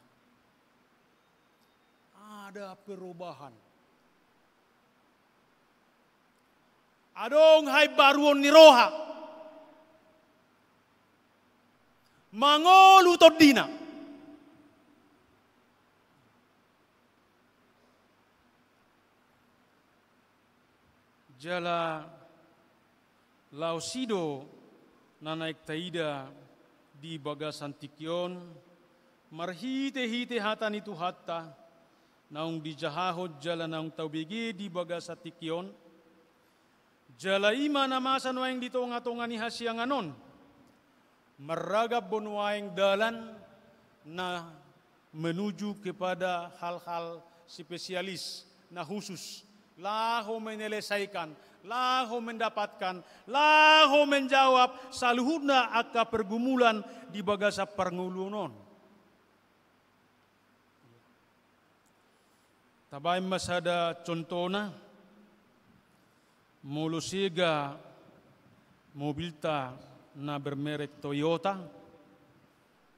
Ada perubahan. Adong haimbaruon ni roha. Mangolu tondina. Jala laos i do na naeng taida di bagasan tingki on, marhite-hite hata ni Tuhanta, naung dijahahon jala naung taubege di bagasan tingki on, jala i ma na masa nuaeng di tonga-tonga ni hasiangan on. Marragam bo nuaeng dalan na menuju kepada hal-hal spesialis, na khusus, laho menyelesaikan, laho mendapatkan, laho menjawab saluhutna angka pergumulan di bagasan parngoluon on. Tabaen ma sada contohna, molo sega mobilta na bermerek Toyota,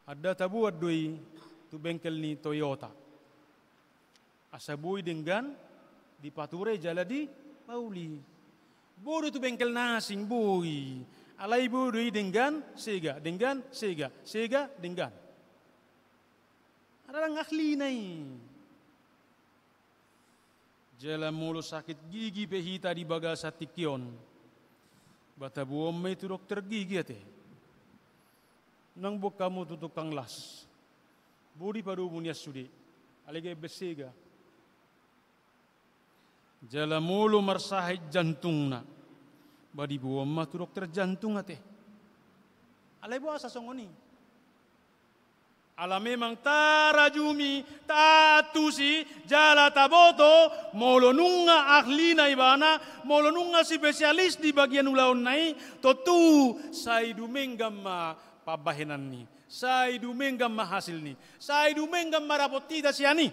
ndada taboan do i tu bengkel ni Toyota. Asa boi denggan dipature jala dipauli. Boi do tu bengkel na asing, boi. Alai boi do i denggan, sega, denggan, sega, sega, denggan. Ndang ahlina i. Jala molo sakit gigi pe hita di bagasan tingki on, ba taboan ma i tu dokter gigi ate. Unang boan hamu tu tukang las. Boi dipadomu nian sude. Alai gabe sega. Jala molo marsahit jantungna, ba diboan ma tu dokter jantung ate. Alai boasa songon i? Ala memang tarajumi, taantusi, jala taboto, molo nunga ahlina ibana, molo nunga spesialis di bagian ulaonna i, tontu sai dumenggan ma pambahenanni, sai dumenggan ma hasilni, sai dumenggan ma dapot hita sian i.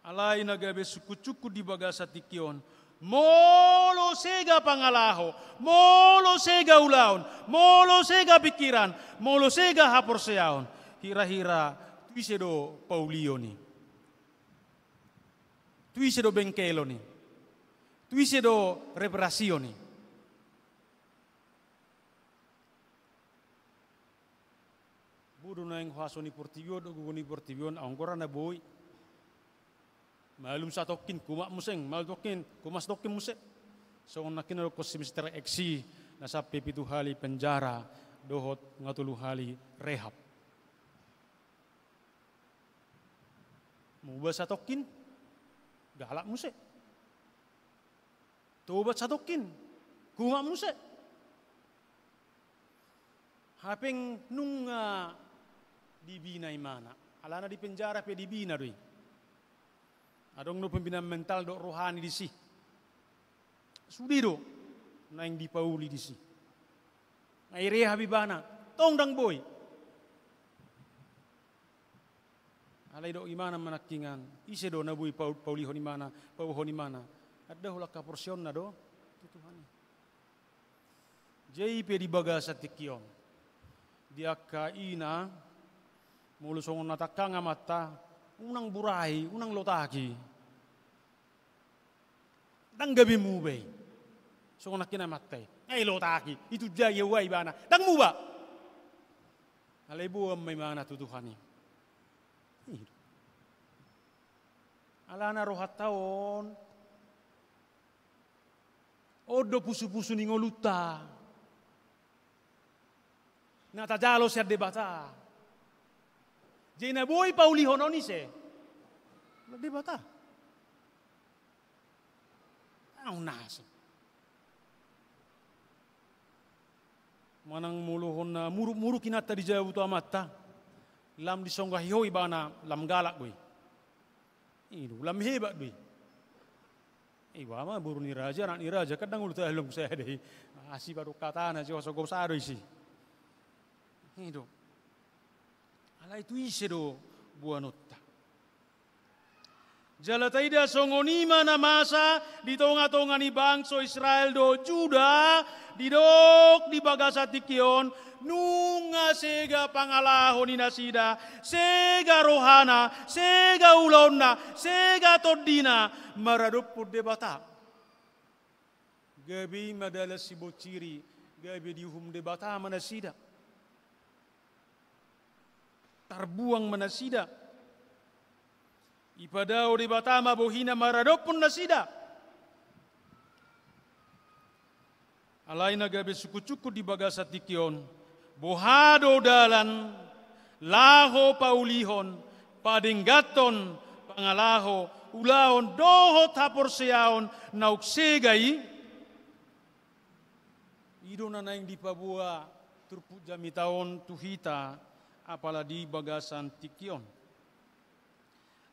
Alai na gabe sungkun-sungkun di bagasan tingki on, molo sega pangalaho, molo sega ulaon, molo sega pingkiran, molo sega haporseaon, hira-hira tu ise do paulion i? Tu ise do bengkelon i? Tu ise do reparasion i? Boi do naeng haso ni portibi on dohot gogo ni portibi on, ahu nunga ra na boi. Malum satongkin kumat muse, malum tongkin kumat satongkin muse. Songon nangkin na dohonon si Mister X, na sampe pitu hali penjara dohot nunga tolu hali rehab. Muba satongkin, galak muse. Tobat satongkin, kumat muse. Hape nunga dibina imana. Alana di penjara pe dibina do i. Adong do pembinaan mental dohot rohani disi. Sude do naeng dipauli disi. Nga direhab ibana, tong ndang boi. Alai didok imana ma nangkiningan, ise do na boi pau-, paulihon imana, pauhon imana? Ndada holan haporseaonna do tu Tuhan i. Jadi pe di bagasan tingki on, di angka ina, molo songon na tangkang amanta, unang burai, unang lotaki. Ndang gabe muba i. Songon nangkin amanta i, nga dilotaki, ditunjangi, diaui ibana, ndang muba. Alai boan ma imana tu Tuhan i. Alana rohanta on, on do pusu-pusu ni ngolunta na tajalo sian Debata. Jadi na boi paulihon on ise? Debata. Ahu na asing. Manang molo hona muruk-muruk inanta di jabu tu amanta, lam disonggahi ho ibana, lam galak do i. I do, lam hebat do i. Iba ma boru ni raja, anak ni raja, kan ndang olo tahe lam sada i. Asi padohot hatana, so, so gok sada do isi. I do. Alai tu ise do boanonta? Jala taida songon i ma na masa di tonga-tonga ni bangso Israel dohot Juda, didok di bagasan tingki on, nunga sega pangalaho ni nasida, sega rohana, sega ulaonna, sega tondina maradophon Debata. Gabe i ma dalan sibonciri, gabe diuhum Debata ma nasida. Tarbuang ma nasida. Ipadao Debata ma bohina maradophon nasida. Alai na gabe sungkun-sungkun di bagasan tingki on, boha do dalan laho paulihon, padengganhon pangalaho, ulaon dohot haporseaon naung sega i? I do na naeng dipaboa turpuk jamita on tu hita, apala di bagasan tingki on.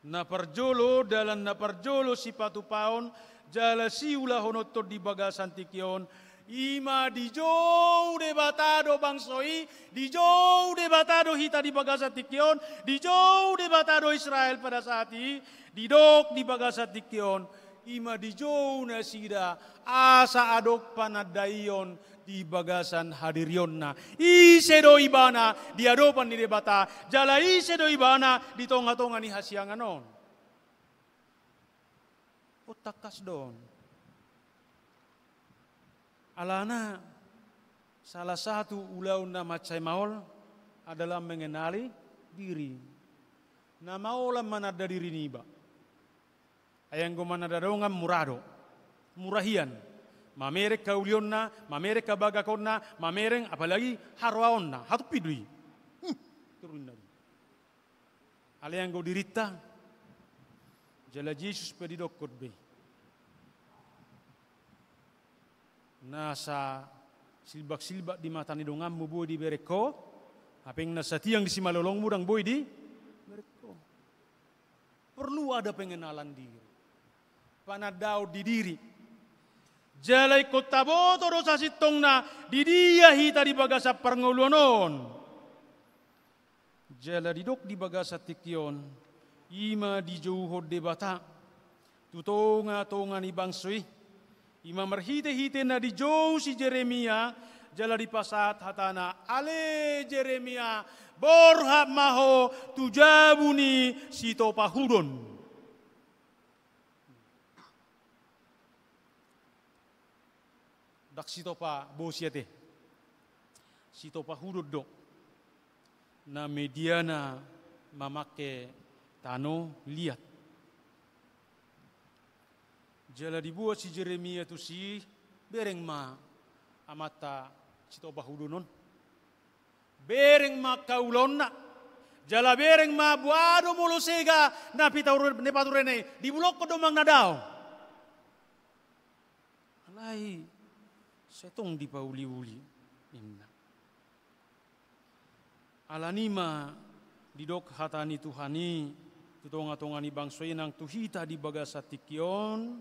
Na parjolo, dalan na parjolo sipatupaon jala siulahononton di bagasan tingki on, i ma dijou Debata do bangso i, dijou Debata do hita di bagasan tingki on, dijou Debata do Israel pada saat i, didok di bagasan tingki on, i ma dijou nasida asa adong panandaion di bagasan hadirionna. Ise do ibana di adopan ni Debata, jala ise do ibana di tongatonga ni hasiangan on. On tangkas do on. Alana salah satu ulaon na mansai maol adalah mengenali diri. Na maol mananda diri niba. Ai anggo mananda dongan mura do. Mura hian. Mamereng haulionna, mamereng habagakonna, mamereng apalagi haroaonna. Hatupi do i. Hmm, turun nari. Alai anggo dirinta, jala Jesus pe didokkon be. Nasa silbaksilbak di mata ni donganmu boi dibereng ho, hape nasa tiang di simalolongmu ndang boi dibereng ho. Perlu ada pengenalan diri. Panandaon di diri. Jala ingkon taboto do sasintongna di dia hita di bagasan parngoluan on. Jala didok di bagasan tingki on, i ma dijouhon Debata tu tongatonga ni bangso i. I ma marhitehite na dijou si Jeremia, jala dipasahat hatana, ale Jeremia, borhat ma ho tu jabu ni sitopahudon. Ndang sitopa bosi ate. Sitopahudon do. Na mediana mamangke tano liat. Jala diboan si Jeremia tusi, bereng ma amanta sitopahudon on. Bereng ma angka ulaonna. Jala bereng ma boha do molo sega na pitaure-, na paturena i, dibulongkon do manang na daong. Alai sai tong dipauliuli, ninna. Alani i ma didok hata ni Tuhan i tu tongatonga ni bangso i nang tu hita di bagasan tingki on,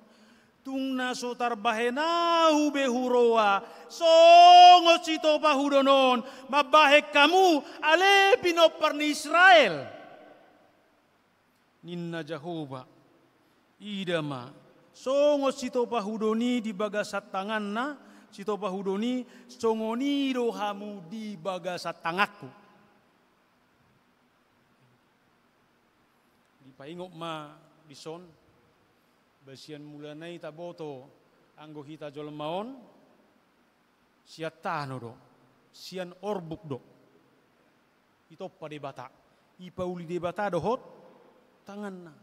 tung na so tarbahen ahu be huroha songon sitopahudon on mambahen hamu, ale pinompar ni Israel. Ninna Jahowa, ida ma, songon sitopahudon i di bagasan tanganna, sitopahudon i, songon i do hamu di bagasan tanganku. Dipaingot ma dison, ba sian mulana i taboto anggo hita jolma on, sian tano do, sian orbuk do. Ditompa Debata, dipauli Debata dohot tanganna.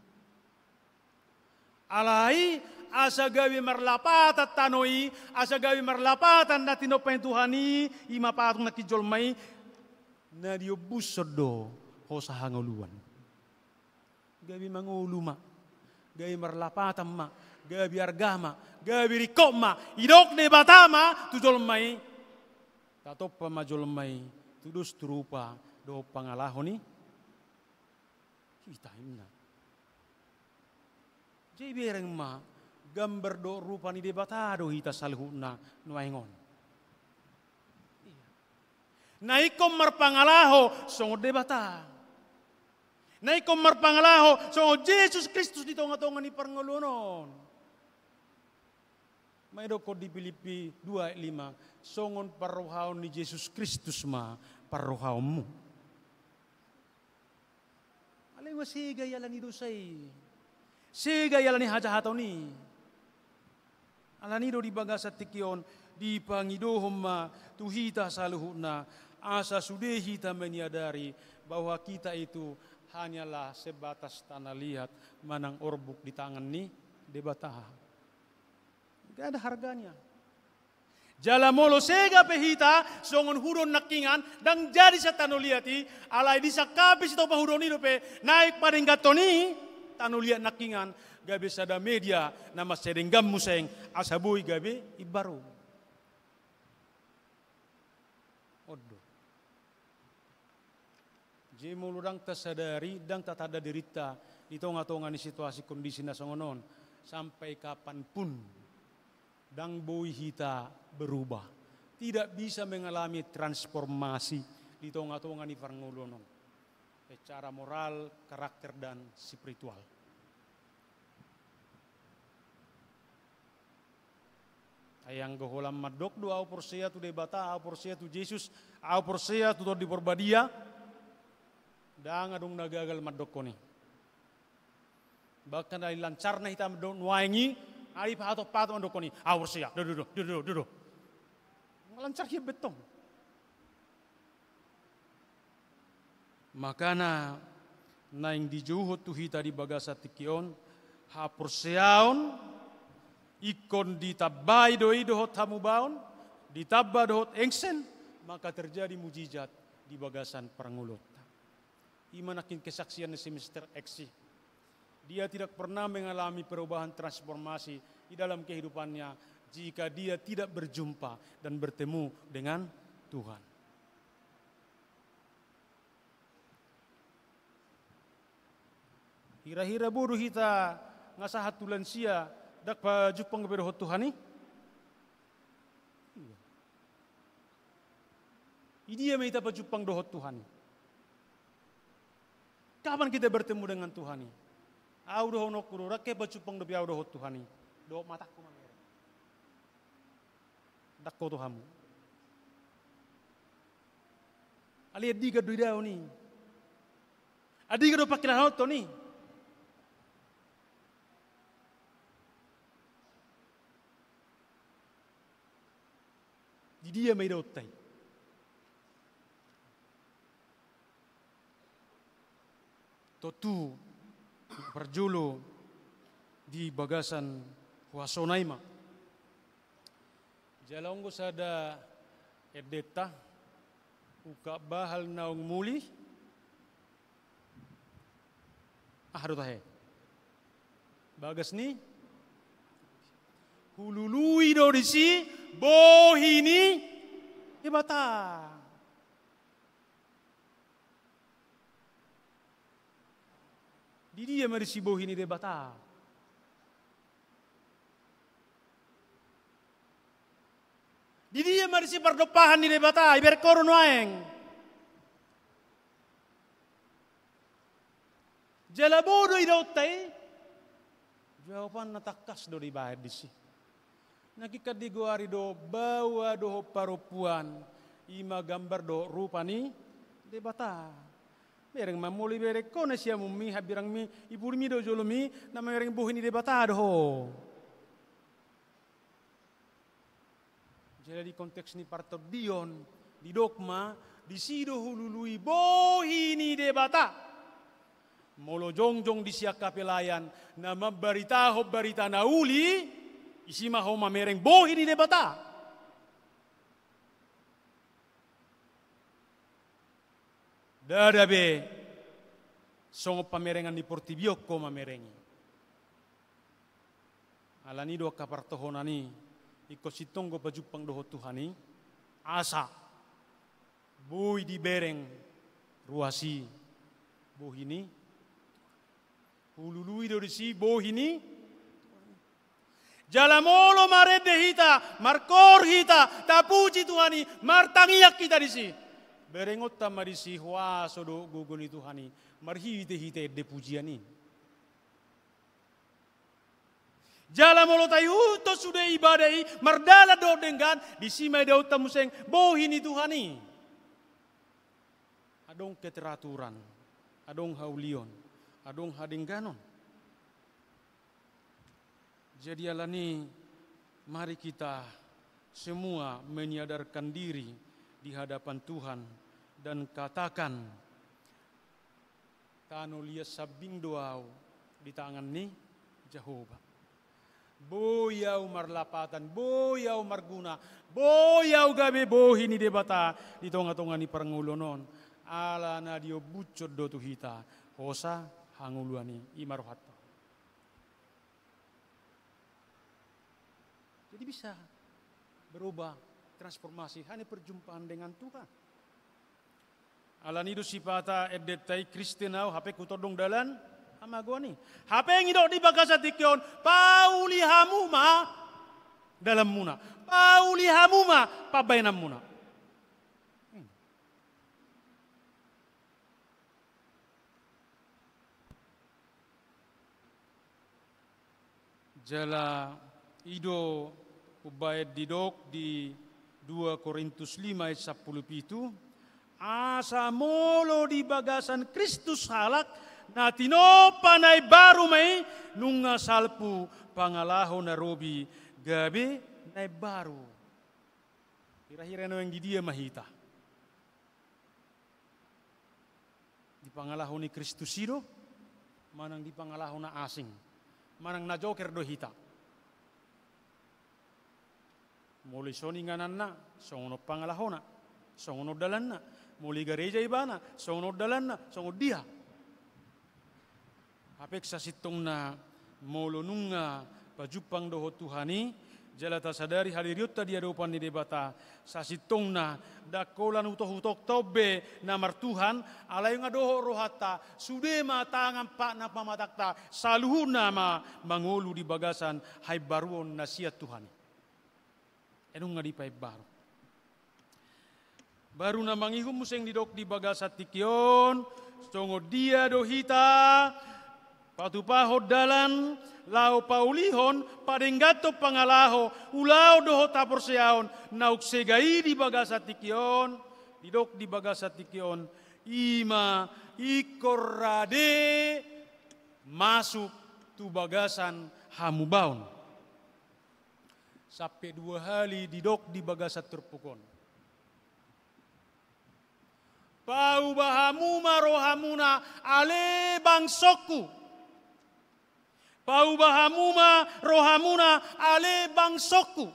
Alai asa gabe marlapatan tano i, asa gabe marlapatan na tinompa ni Tuhan i, i ma patung nangkin jolma i, na diombushon do hosa hangoluan. Gabe mangolu ma, gabe marlapatan ma, gabe arga ma, gabe ringkot ma, didok Debata ma tu jolma i. Tatompa ma jolma i tudos tu rupa dohot pangalaho ni hita, ninna. Jadi bereng ma, gambar dohot rupa ni Debata do hita saluhutna nuaeng on. Iya. Na ingkon marpangalaho songon Debata. Na ingkon marpangalaho songon Jesus Kristus di tongatonga ni parngoluon on. Ai didokkon di Pilippi dua ayat lima, songon parrohaon ni Jesus Kristus ma parrohaonmu. Alai ua sega i ala ni dosa i. Sega i ala ni hajahaton i. Alani i do di bagasan tingki on, dipangidohon ma tu hita saluhutna, asa sude hita menyadari bahwa kita itu hanyalah sebatas tanah liat manang orbuk di tangan ni Debata. Gak ada harganya. Jala molo sega pe hita songon hudon nangkingan, ndang jadi sian tano liat i, alai disangkapi sitopahudon i dope naeng padengganhon i tano liat nangkingan, gabe sada media na mansai denggan muse, asa boi gabe imbaru. On do. Jadi molo ndang tasadari, ndang tatanda dirinta, di tonga-tonga ni situasi kondisi na songon on, sampai kapanpun, ndang boi hita berubah. Tidak bisa mengalami transformasi di tonga-tonga ni parngoluon on. Secara moral, karakter, dan spiritual. Ai anggo holan mandok do, "Au porsea tu Debata, au porsea tu Jesus, au porsea tu Tondi Porbadia," ndang adong na gagal mandokkon i. Bahkan ai lancarna hita mandok nuaeng i, ai pahatop-hatop mandokkon i, "Au porsea, do, do, do." Lancar hian bettong. Makana naeng dijouhon tu hita di bagasan tingki on, haporseaon, ingkon ditambai do i dohot hamubaon, ditamba dohot engsen, maka terjadi mujizat di bagasan parngoluonta. I ma nangkin kesaksian ni si Mister X i. Dia tidak pernah mengalami perubahan transformasi di dalam kehidupannya jika dia tidak berjumpa dan bertemu dengan Tuhan. Hira-hira bodo hita nga sahat tu lansia, ndang pajumpang dope dohot Tuhan i? Iya. Di dia ma hita pajumpang dohot Tuhan i? Kapan kita bertemu dengan Tuhan i? Au dohononku do, ndang ke pajumpang dope au dohot Tuhan i. Dohot matangku mamereng. Ndang ho tu hamu. Alai andigan do idaon i? Andigan do pangkilalaonta on i? Di dia ma idaonta i? Tontu parjolo di bagasan huasona i ma. Jala on do sada endenta, ungkap bahal naung muli. Aha do tahe? Bagas ni hulului do disi bohi ni Debata. Di dia ma disi bohi ni Debata? Di dia ma disi pardompahan ni Debata, ibereng ho do nuaeng? Jala bodo idaonta i? Jawabanna tangkas do dibaen disi. Nangkin kan digoari do baoa dohot parompuan, i ma gambar dohot rupa ni Debata. Bereng ma molo ibereng ho na siamunmi, hambirangmi, iburimi dohot jolomi, na mamereng bohi ni Debata do ho. Jadi di konteks ni partondion, didok ma, disi do hulului bohi ni Debata. Molo jongjong di sian hapelayan, na mambaritahon barita na uli, disi ma ho mamereng bohi ni Debata. Ndada be songon pamerengan ni portibi on ho mamereng i. Alani do angka partohonan i, ingkon sintong do pajumpang dohot Tuhan i, asa boi dibereng ruas i bohi ni Tuhan. Hulului do disi bohi ni Tuhan i. Jala molo marende hita, markoor hita, tapuji Tuhan i, martangiang hita disi, berengonta ma disi huaso dohot gogo ni Tuhan i, marhitehite ende pujian i. Jala molo taihuthon sude ibadah i mardalan dohot denggan, disi ma idaonta muse bohi ni Tuhan i. Adong keteraturan, adong haulion, adong hadengganon. Jadi alani, mari kita semua menyadarkan diri di hadapan Tuhan dan katakan, "Tano liat sambing do au di tangan ni Jahowa. Boi au marlapatan, boi au marguna, boi au gabe bohi ni Debata di tonga-tonga ni parngoluon on, ala na diombushon do tu hita hosa hangoluan i." I ma rohanta. Jadi bisa berubah, transformasi, hanya perjumpaan dengan Tuhan. Alani do sipata endenta i, Kristen au, hape hutondong dalan Hamagoan i. Hape didok di bagasan tingki on, pauli hamu ma dalanmuna. Pauli hamu ma pambahenanmuna. Jala i do umbahen didok di dua Korintus lima ayat sampulu pitu, asa molo di bagasan Kristus halak, na tinompa na imbaru ma i, nunga salpu pangalaho na robi gabe na imbaru. Hira-hira nuaeng di dia ma hita? Di pangalaho ni Kristus i do, manang di pangalaho na asing, manang na joker do hita? Molo ison ingananna, songon on pangalahona, songon on dalanna. Molo i gareja ibana, songon on dalanna, songon dia. Hape sasintongna molo nunga pajumpang dohot Tuhan i, jala tasadari hadirionta di adopan ni Debata, sasintongna ndang holan utoh-utohta on be na martuhan, alai nunga dohot rohanta, sude ma tangan patna pamatangta, saluhutna ma mangolu di bagasan haimbaruon na sian Tuhan i. Ai nunga dipaimbaru. Baru na mangihut muse didok di bagasan tingki on, songon dia do hita patupahon dalan, laho paulihon, padengganhon pangalaho, ulaon dohot haporseaon naung sega i di bagasan tingki on, didok di bagasan tingki on, i ma ingkon rade masuk tu bagasan hamubaon. Sampe dua hali didok di bagasan turpuk on. Pauba hamu ma rohamuna ale bangsongku. Pauba hamu ma rohamuna ale bangsongku.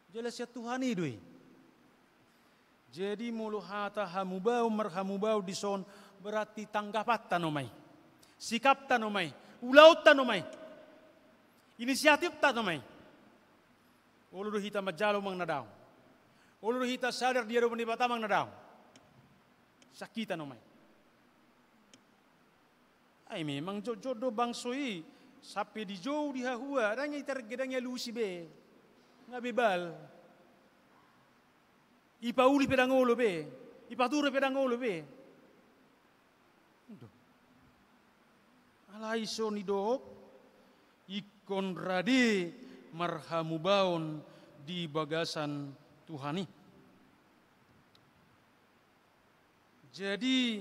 Jala sian Tuhan i do i. Jadi molo hata hamubaon, marhamubaon dison, berarti tanggapanta nama i, sikapta nama i, ulaonta nama i, inisiatifta nama i. Olo do hita manjalo manang na daong. Olo do hita sadar di adopan ni Debata manang na daong. Sian hita nama i. Ai memang jotjot do bangso i, sampe dijou di hahua, ndang i targedang i alusi be. Nga bebal. Ipauli pe ndang olo be, ipature pe ndang olo be. Alai songon i do, ingkon rade marhamubaon di bagasan Tuhan i. Jadi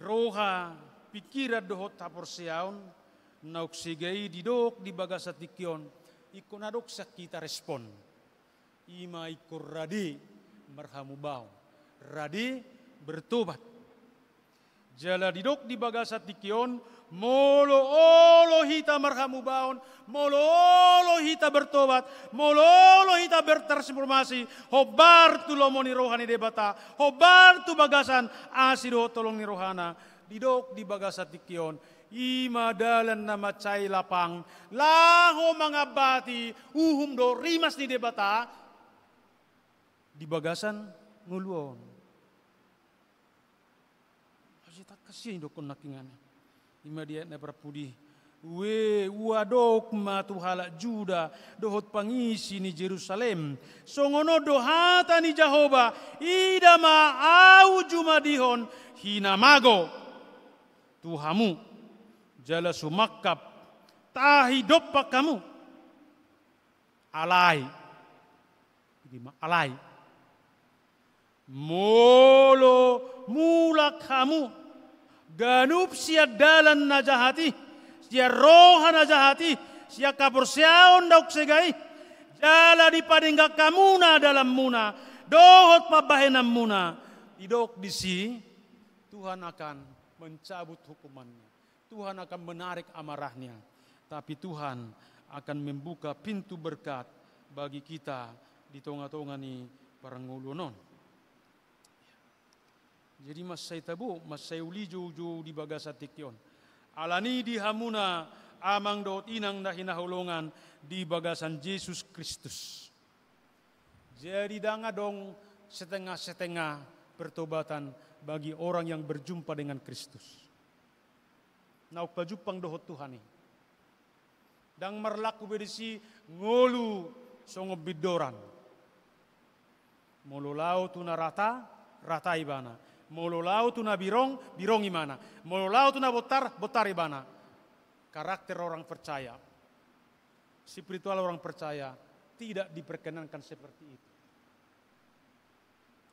roha, pingkiran dohot haporseaon naung sega i didok di bagasan tingki on, ingkon adong sian hita respon. I ma ingkon rade marhamubaon, rade bertobat. Jala didok di bagasan tingki on, molo olo hita marhamubaon, molo olo hita bertobat, molo olo hita bertransformasi, hombar tu lomo ni roha ni Debata, hombar tu bagasan asi dohot holong ni rohana, didok di bagasan tingki on, i ma dalan na mansai lapang, laho mangambati uhum dohot rimas ni Debata di bagasan ngolu on. Asa tangkas i didokkon nangkiningan i. I ma di ayat na parpudi. Ue, uadong ma tu halak Juda dohot pangisi ni Jerusalem. Songon on do hata ni Jahowa, ida ma ahu jumadihon hinamago tu hamu, jala sumangkap tahi dompak hamu. Alai. Ida ma alai. Molo mulak hamu ganup sian dalan na jahat i, sian roha na jahat i, sian haporseaon naung sega i, jala dipadenggan hamuna dalanmuna dohot pambahenanmuna, didok disi, Tuhan akan mencabut hukuman-Nya. Tuhan akan menarik amarah-Nya, tapi Tuhan akan membuka pintu berkat bagi kita di tonga-tonga ni parngoluon on. Jadi mansai tabo, mansai uli joujou di bagasan tingki on. Alani di hamuna amang dohot inang na hinaholongan di bagasan Jesus Kristus. Jadi ndang adong setengah-setengah pertobatan bagi orang yang berjumpa dengan Kristus. naung pajumpang dohot Tuhan i. Ndang marlaku be disi ngolu songon bindoran. Molo laho tu na rata, rata ibana. Molo laho tu na birong, birong ibana. Molo laho tu na bontar, bontar ibana. Karakter orang percaya, spiritual orang percaya tidak diperkenankan seperti itu.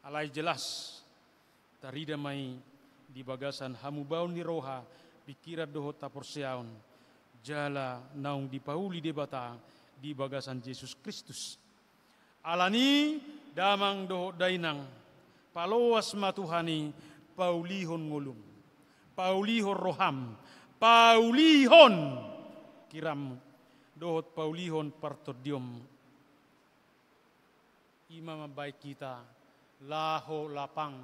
Alai jelas, tarida ma i di bagasan hamubaon ni roha, pikiran dohot haporseaon, jala naung dipauli Debata di bagasan Jesus Kristus. Alani, damang dohot dainang, paloas ma Tuhan i paulihon ngolum, paulihon roham, paulihon hirammu, dohot paulihon partondionmu. I ma mambahen hita laho lapang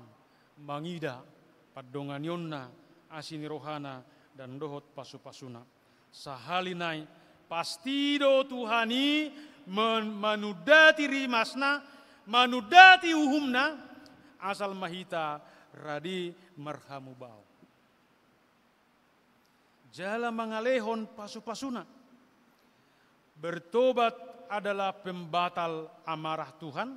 mangida pandonganionna, asi ni rohana, ndang dohot pasupasuna. Sahali nai, pasti do Tuhan i men-, manundati rimasna, manundati uhumna, asal ma hita rade marhamubaon jala mangalehon pasupasuna. Bertobat adalah pembatal amarah Tuhan,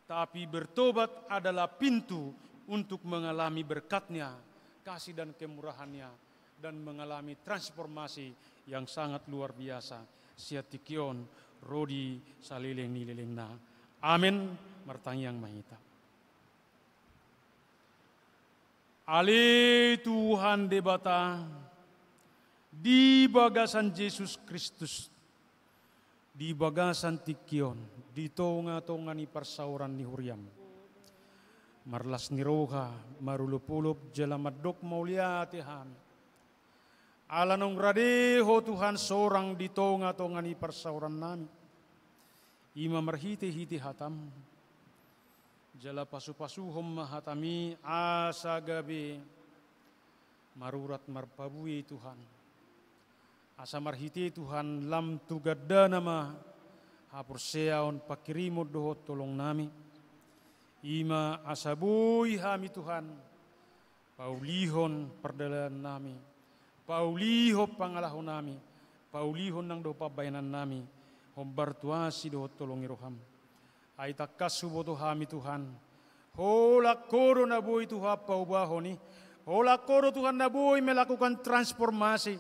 tapi bertobat adalah pintu untuk mengalami berkat-Nya, kasih dan kemurahan-Nya, dan mengalami transformasi yang sangat luar biasa sian tingki on ro di saleleng ni lelengna. Amen. Martangiang ma hita. Ale Tuhan Debata, di bagasan Jesus Kristus, di bagasan tingki on, di tongatonga ni parsaoran ni huriam, marlas ni roha, marolopolop jala mandok mauliate hami. Ala naung rade Ho Tuhan sorang di tongatonga ni parsaorannami, i ma marhitehite hatam. Jala pasupasuhon ma hatami asa gabe marurat marpabue Tuhan. Asa marhite Tuhan lam tu gandana ma haporseaon, panghirimon dohot holongnami. I ma asa boi hami Tuhan paulihon pardalanannami, paulihon pangalahonami, paulihon nang dohot pambahenannami, hombar tu asi dohot holong ni roham. Ai tangkas huboto hami Tuhan, holan Ho do na boi Tuhan paubahon i, holan Ho do Tuhan na boi melakukan transformasi,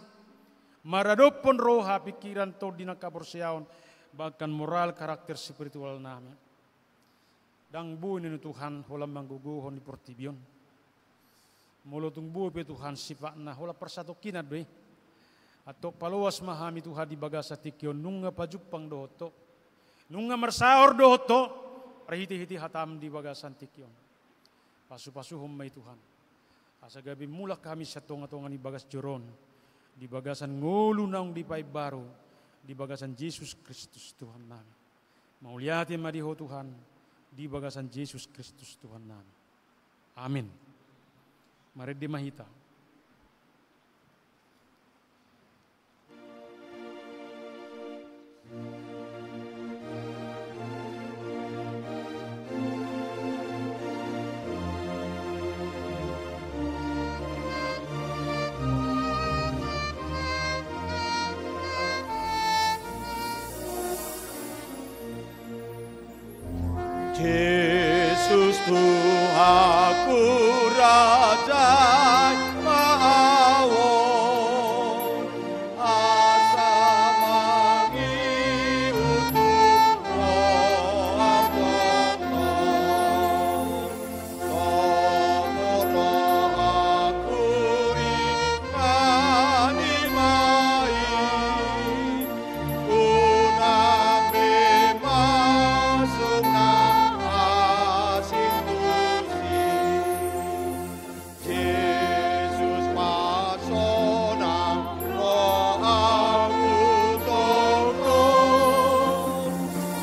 maradophon roha, pingkiran, tondi nang haporseaon, bahkan moral karakter spiritualnami. Ndang boi ninna Tuhan holan manggogohon di portibi on. Molo tung boi pe Tuhan sifatna holan parsatongkinan do i. Antong paloas ma hami Tuhan di bagasan tingki on, nunga pajumpang dohot Ho, nunga marsaor dohot Ho, marhitehite hatam di bagasan tingki on. Pasupasuhon ma i Tuhan, asa gabe mulak hami sian tongatonga ni bagas joro on, di bagasan ngolu naung dipaimbaru, di bagasan Jesus Kristus Tuhannami. Mauliate ma di Ho Tuhan, di bagasan Jesus Kristus Tuhannami. Amin. Marende ma hita. Jesus Tuhanku, Raja ma ahu on, asa mangihut Ho, Amang. Songon rohangku ringan i ma i, unang be masuk na asing tusi. Jesus parsonang rohangku tongtong,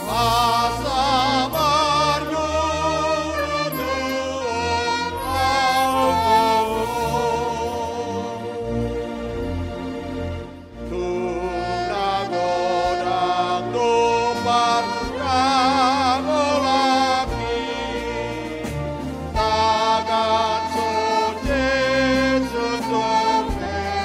asa marlunglung ahu tongtong. Tung na godang do parngolangki, tagan so Jesus dope.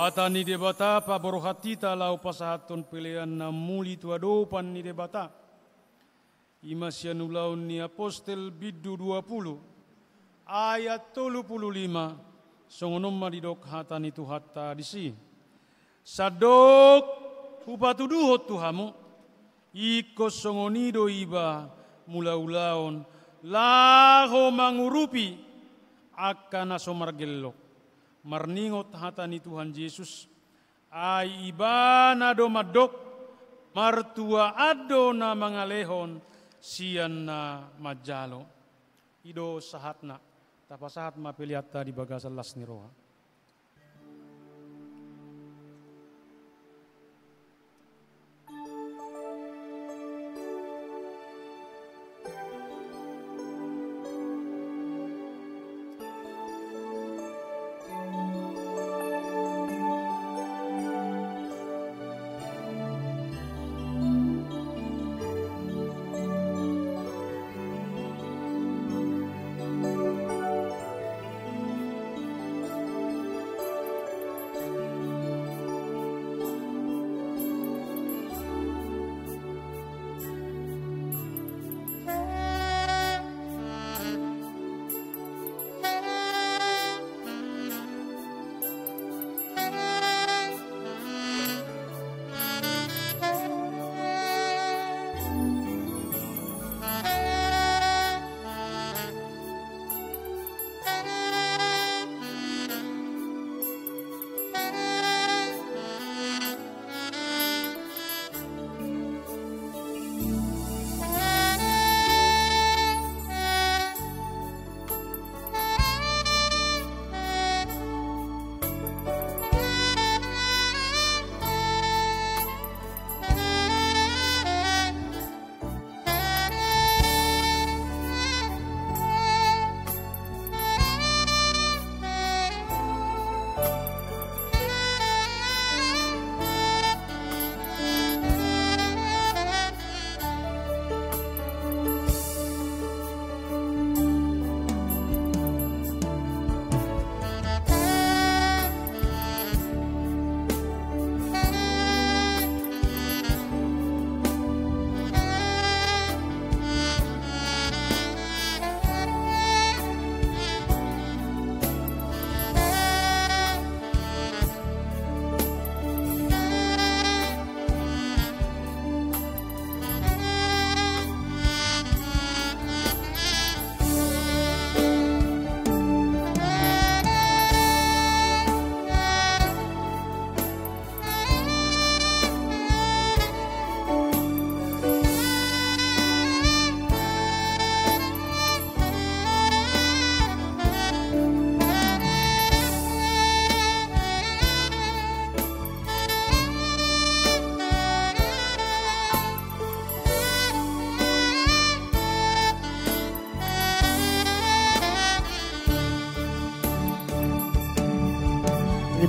Hata ni Debata paborhat hita laho pasahathon pelean na muli tu adopan ni Debata. I ma sian Ulaon ni Apostel bindu dua pulu, ayat tolu pulu lima, songon on ma didok hata ni Tuhanta disi. Sandok hupatuduhon tu hamu, ingkon songon i do iba mulaulaon laho mangurupi angka na so margellok. Marningot hata ni Tuhan Jesus, ai Ibana do mandok, martuaan do na mangalehon sian na manjalo. I do sahatna, tapasahat ma peleanta di bagasan las ni roha.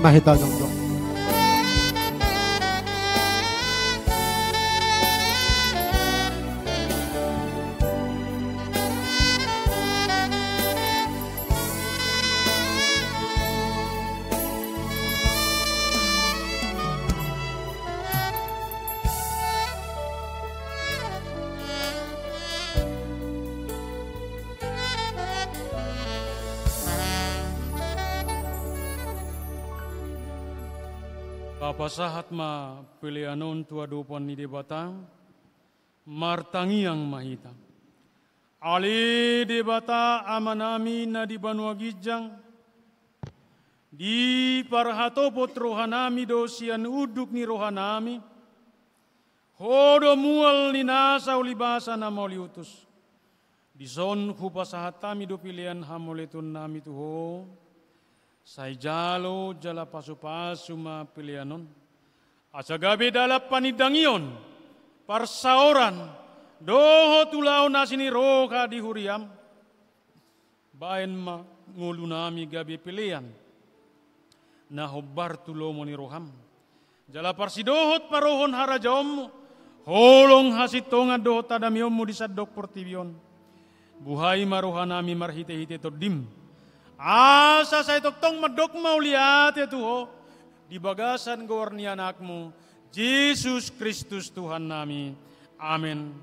Ima hita jongjong. Tapasahat ma pelean on tu adopan ni Debata. Martangiang ma hita. Ale Debata Amanami na di banua ginjang, diparhatopot rohanami do sian unduk ni rohanami, Ho do mual ni nasa ulibasa na mauliutus. Dison hupasahat hami do pelean hamauliatennami tu Ho. Sai jalo jala pasupasu ma pelean on, asa gabe dalan panindangion, parsaoran, dohot ulaon asi ni roha di huriam. Baen ma ngolunami gabe pelean na hombar tu lomo ni roham. Jala parsidohot parohon harajaonmu, holong hasintongan dohot hadameonmu di sandok portibi on. Buhai ma rohanami marhitehite Tondim, asa sai tongtong mandok mauliate tu Ho, di bagasan goar ni Anakmu, Jesus Kristus Tuhannami. Amen.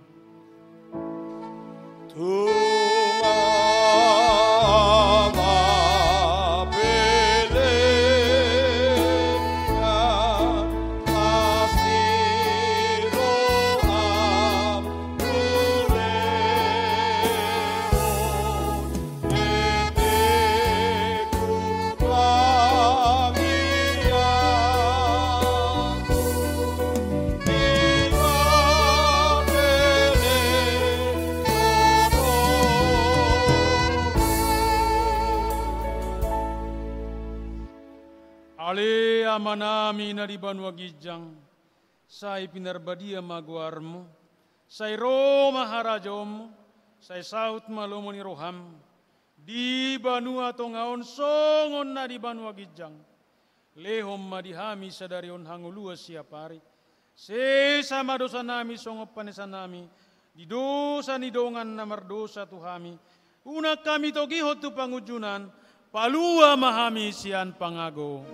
Ale Amanami na di banua ginjang, sai pinarbadia ma goarmu, sai ro ma harajaonmu, sai saut ma lomo ni roham, di banua tonga on songon na di banua ginjang. Lehon ma di hami sadari on hangoluan siapari. Sesa ma dosanami songon panesanami di dosa ni dongan na mardosa tu hami. Unang hami togihon tu pangunjunan, palua ma hami sian pangago.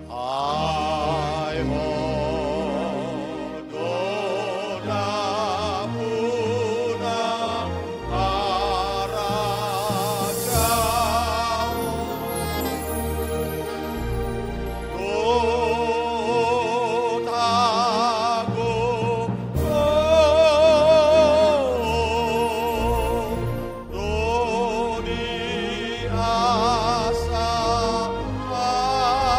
Ai Ho do nampuna harajaon, dohot hagogoon, do di asa hahangkon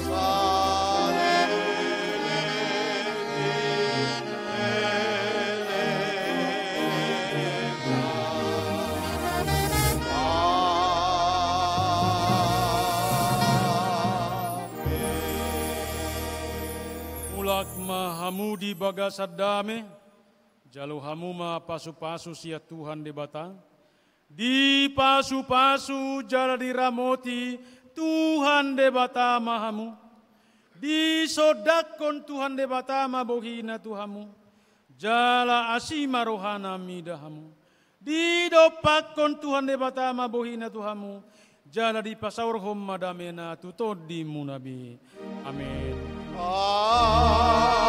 saleleng ni lelengna. Amen. Mulak ma hamu di bagasan dame. Jalo hamu ma pasupasu sian Tuhan Debata. Dipasupasu jala diramoti Tuhan Debata ma hamu. Disondangkon Tuhan Debata ma bohina tu hamu, jala asi ma rohana mida hamu. Didompakkon Tuhan Debata ma bohina tu hamu, jala dipasaorhon ma damena tu tondimuna be. Amen. Amen.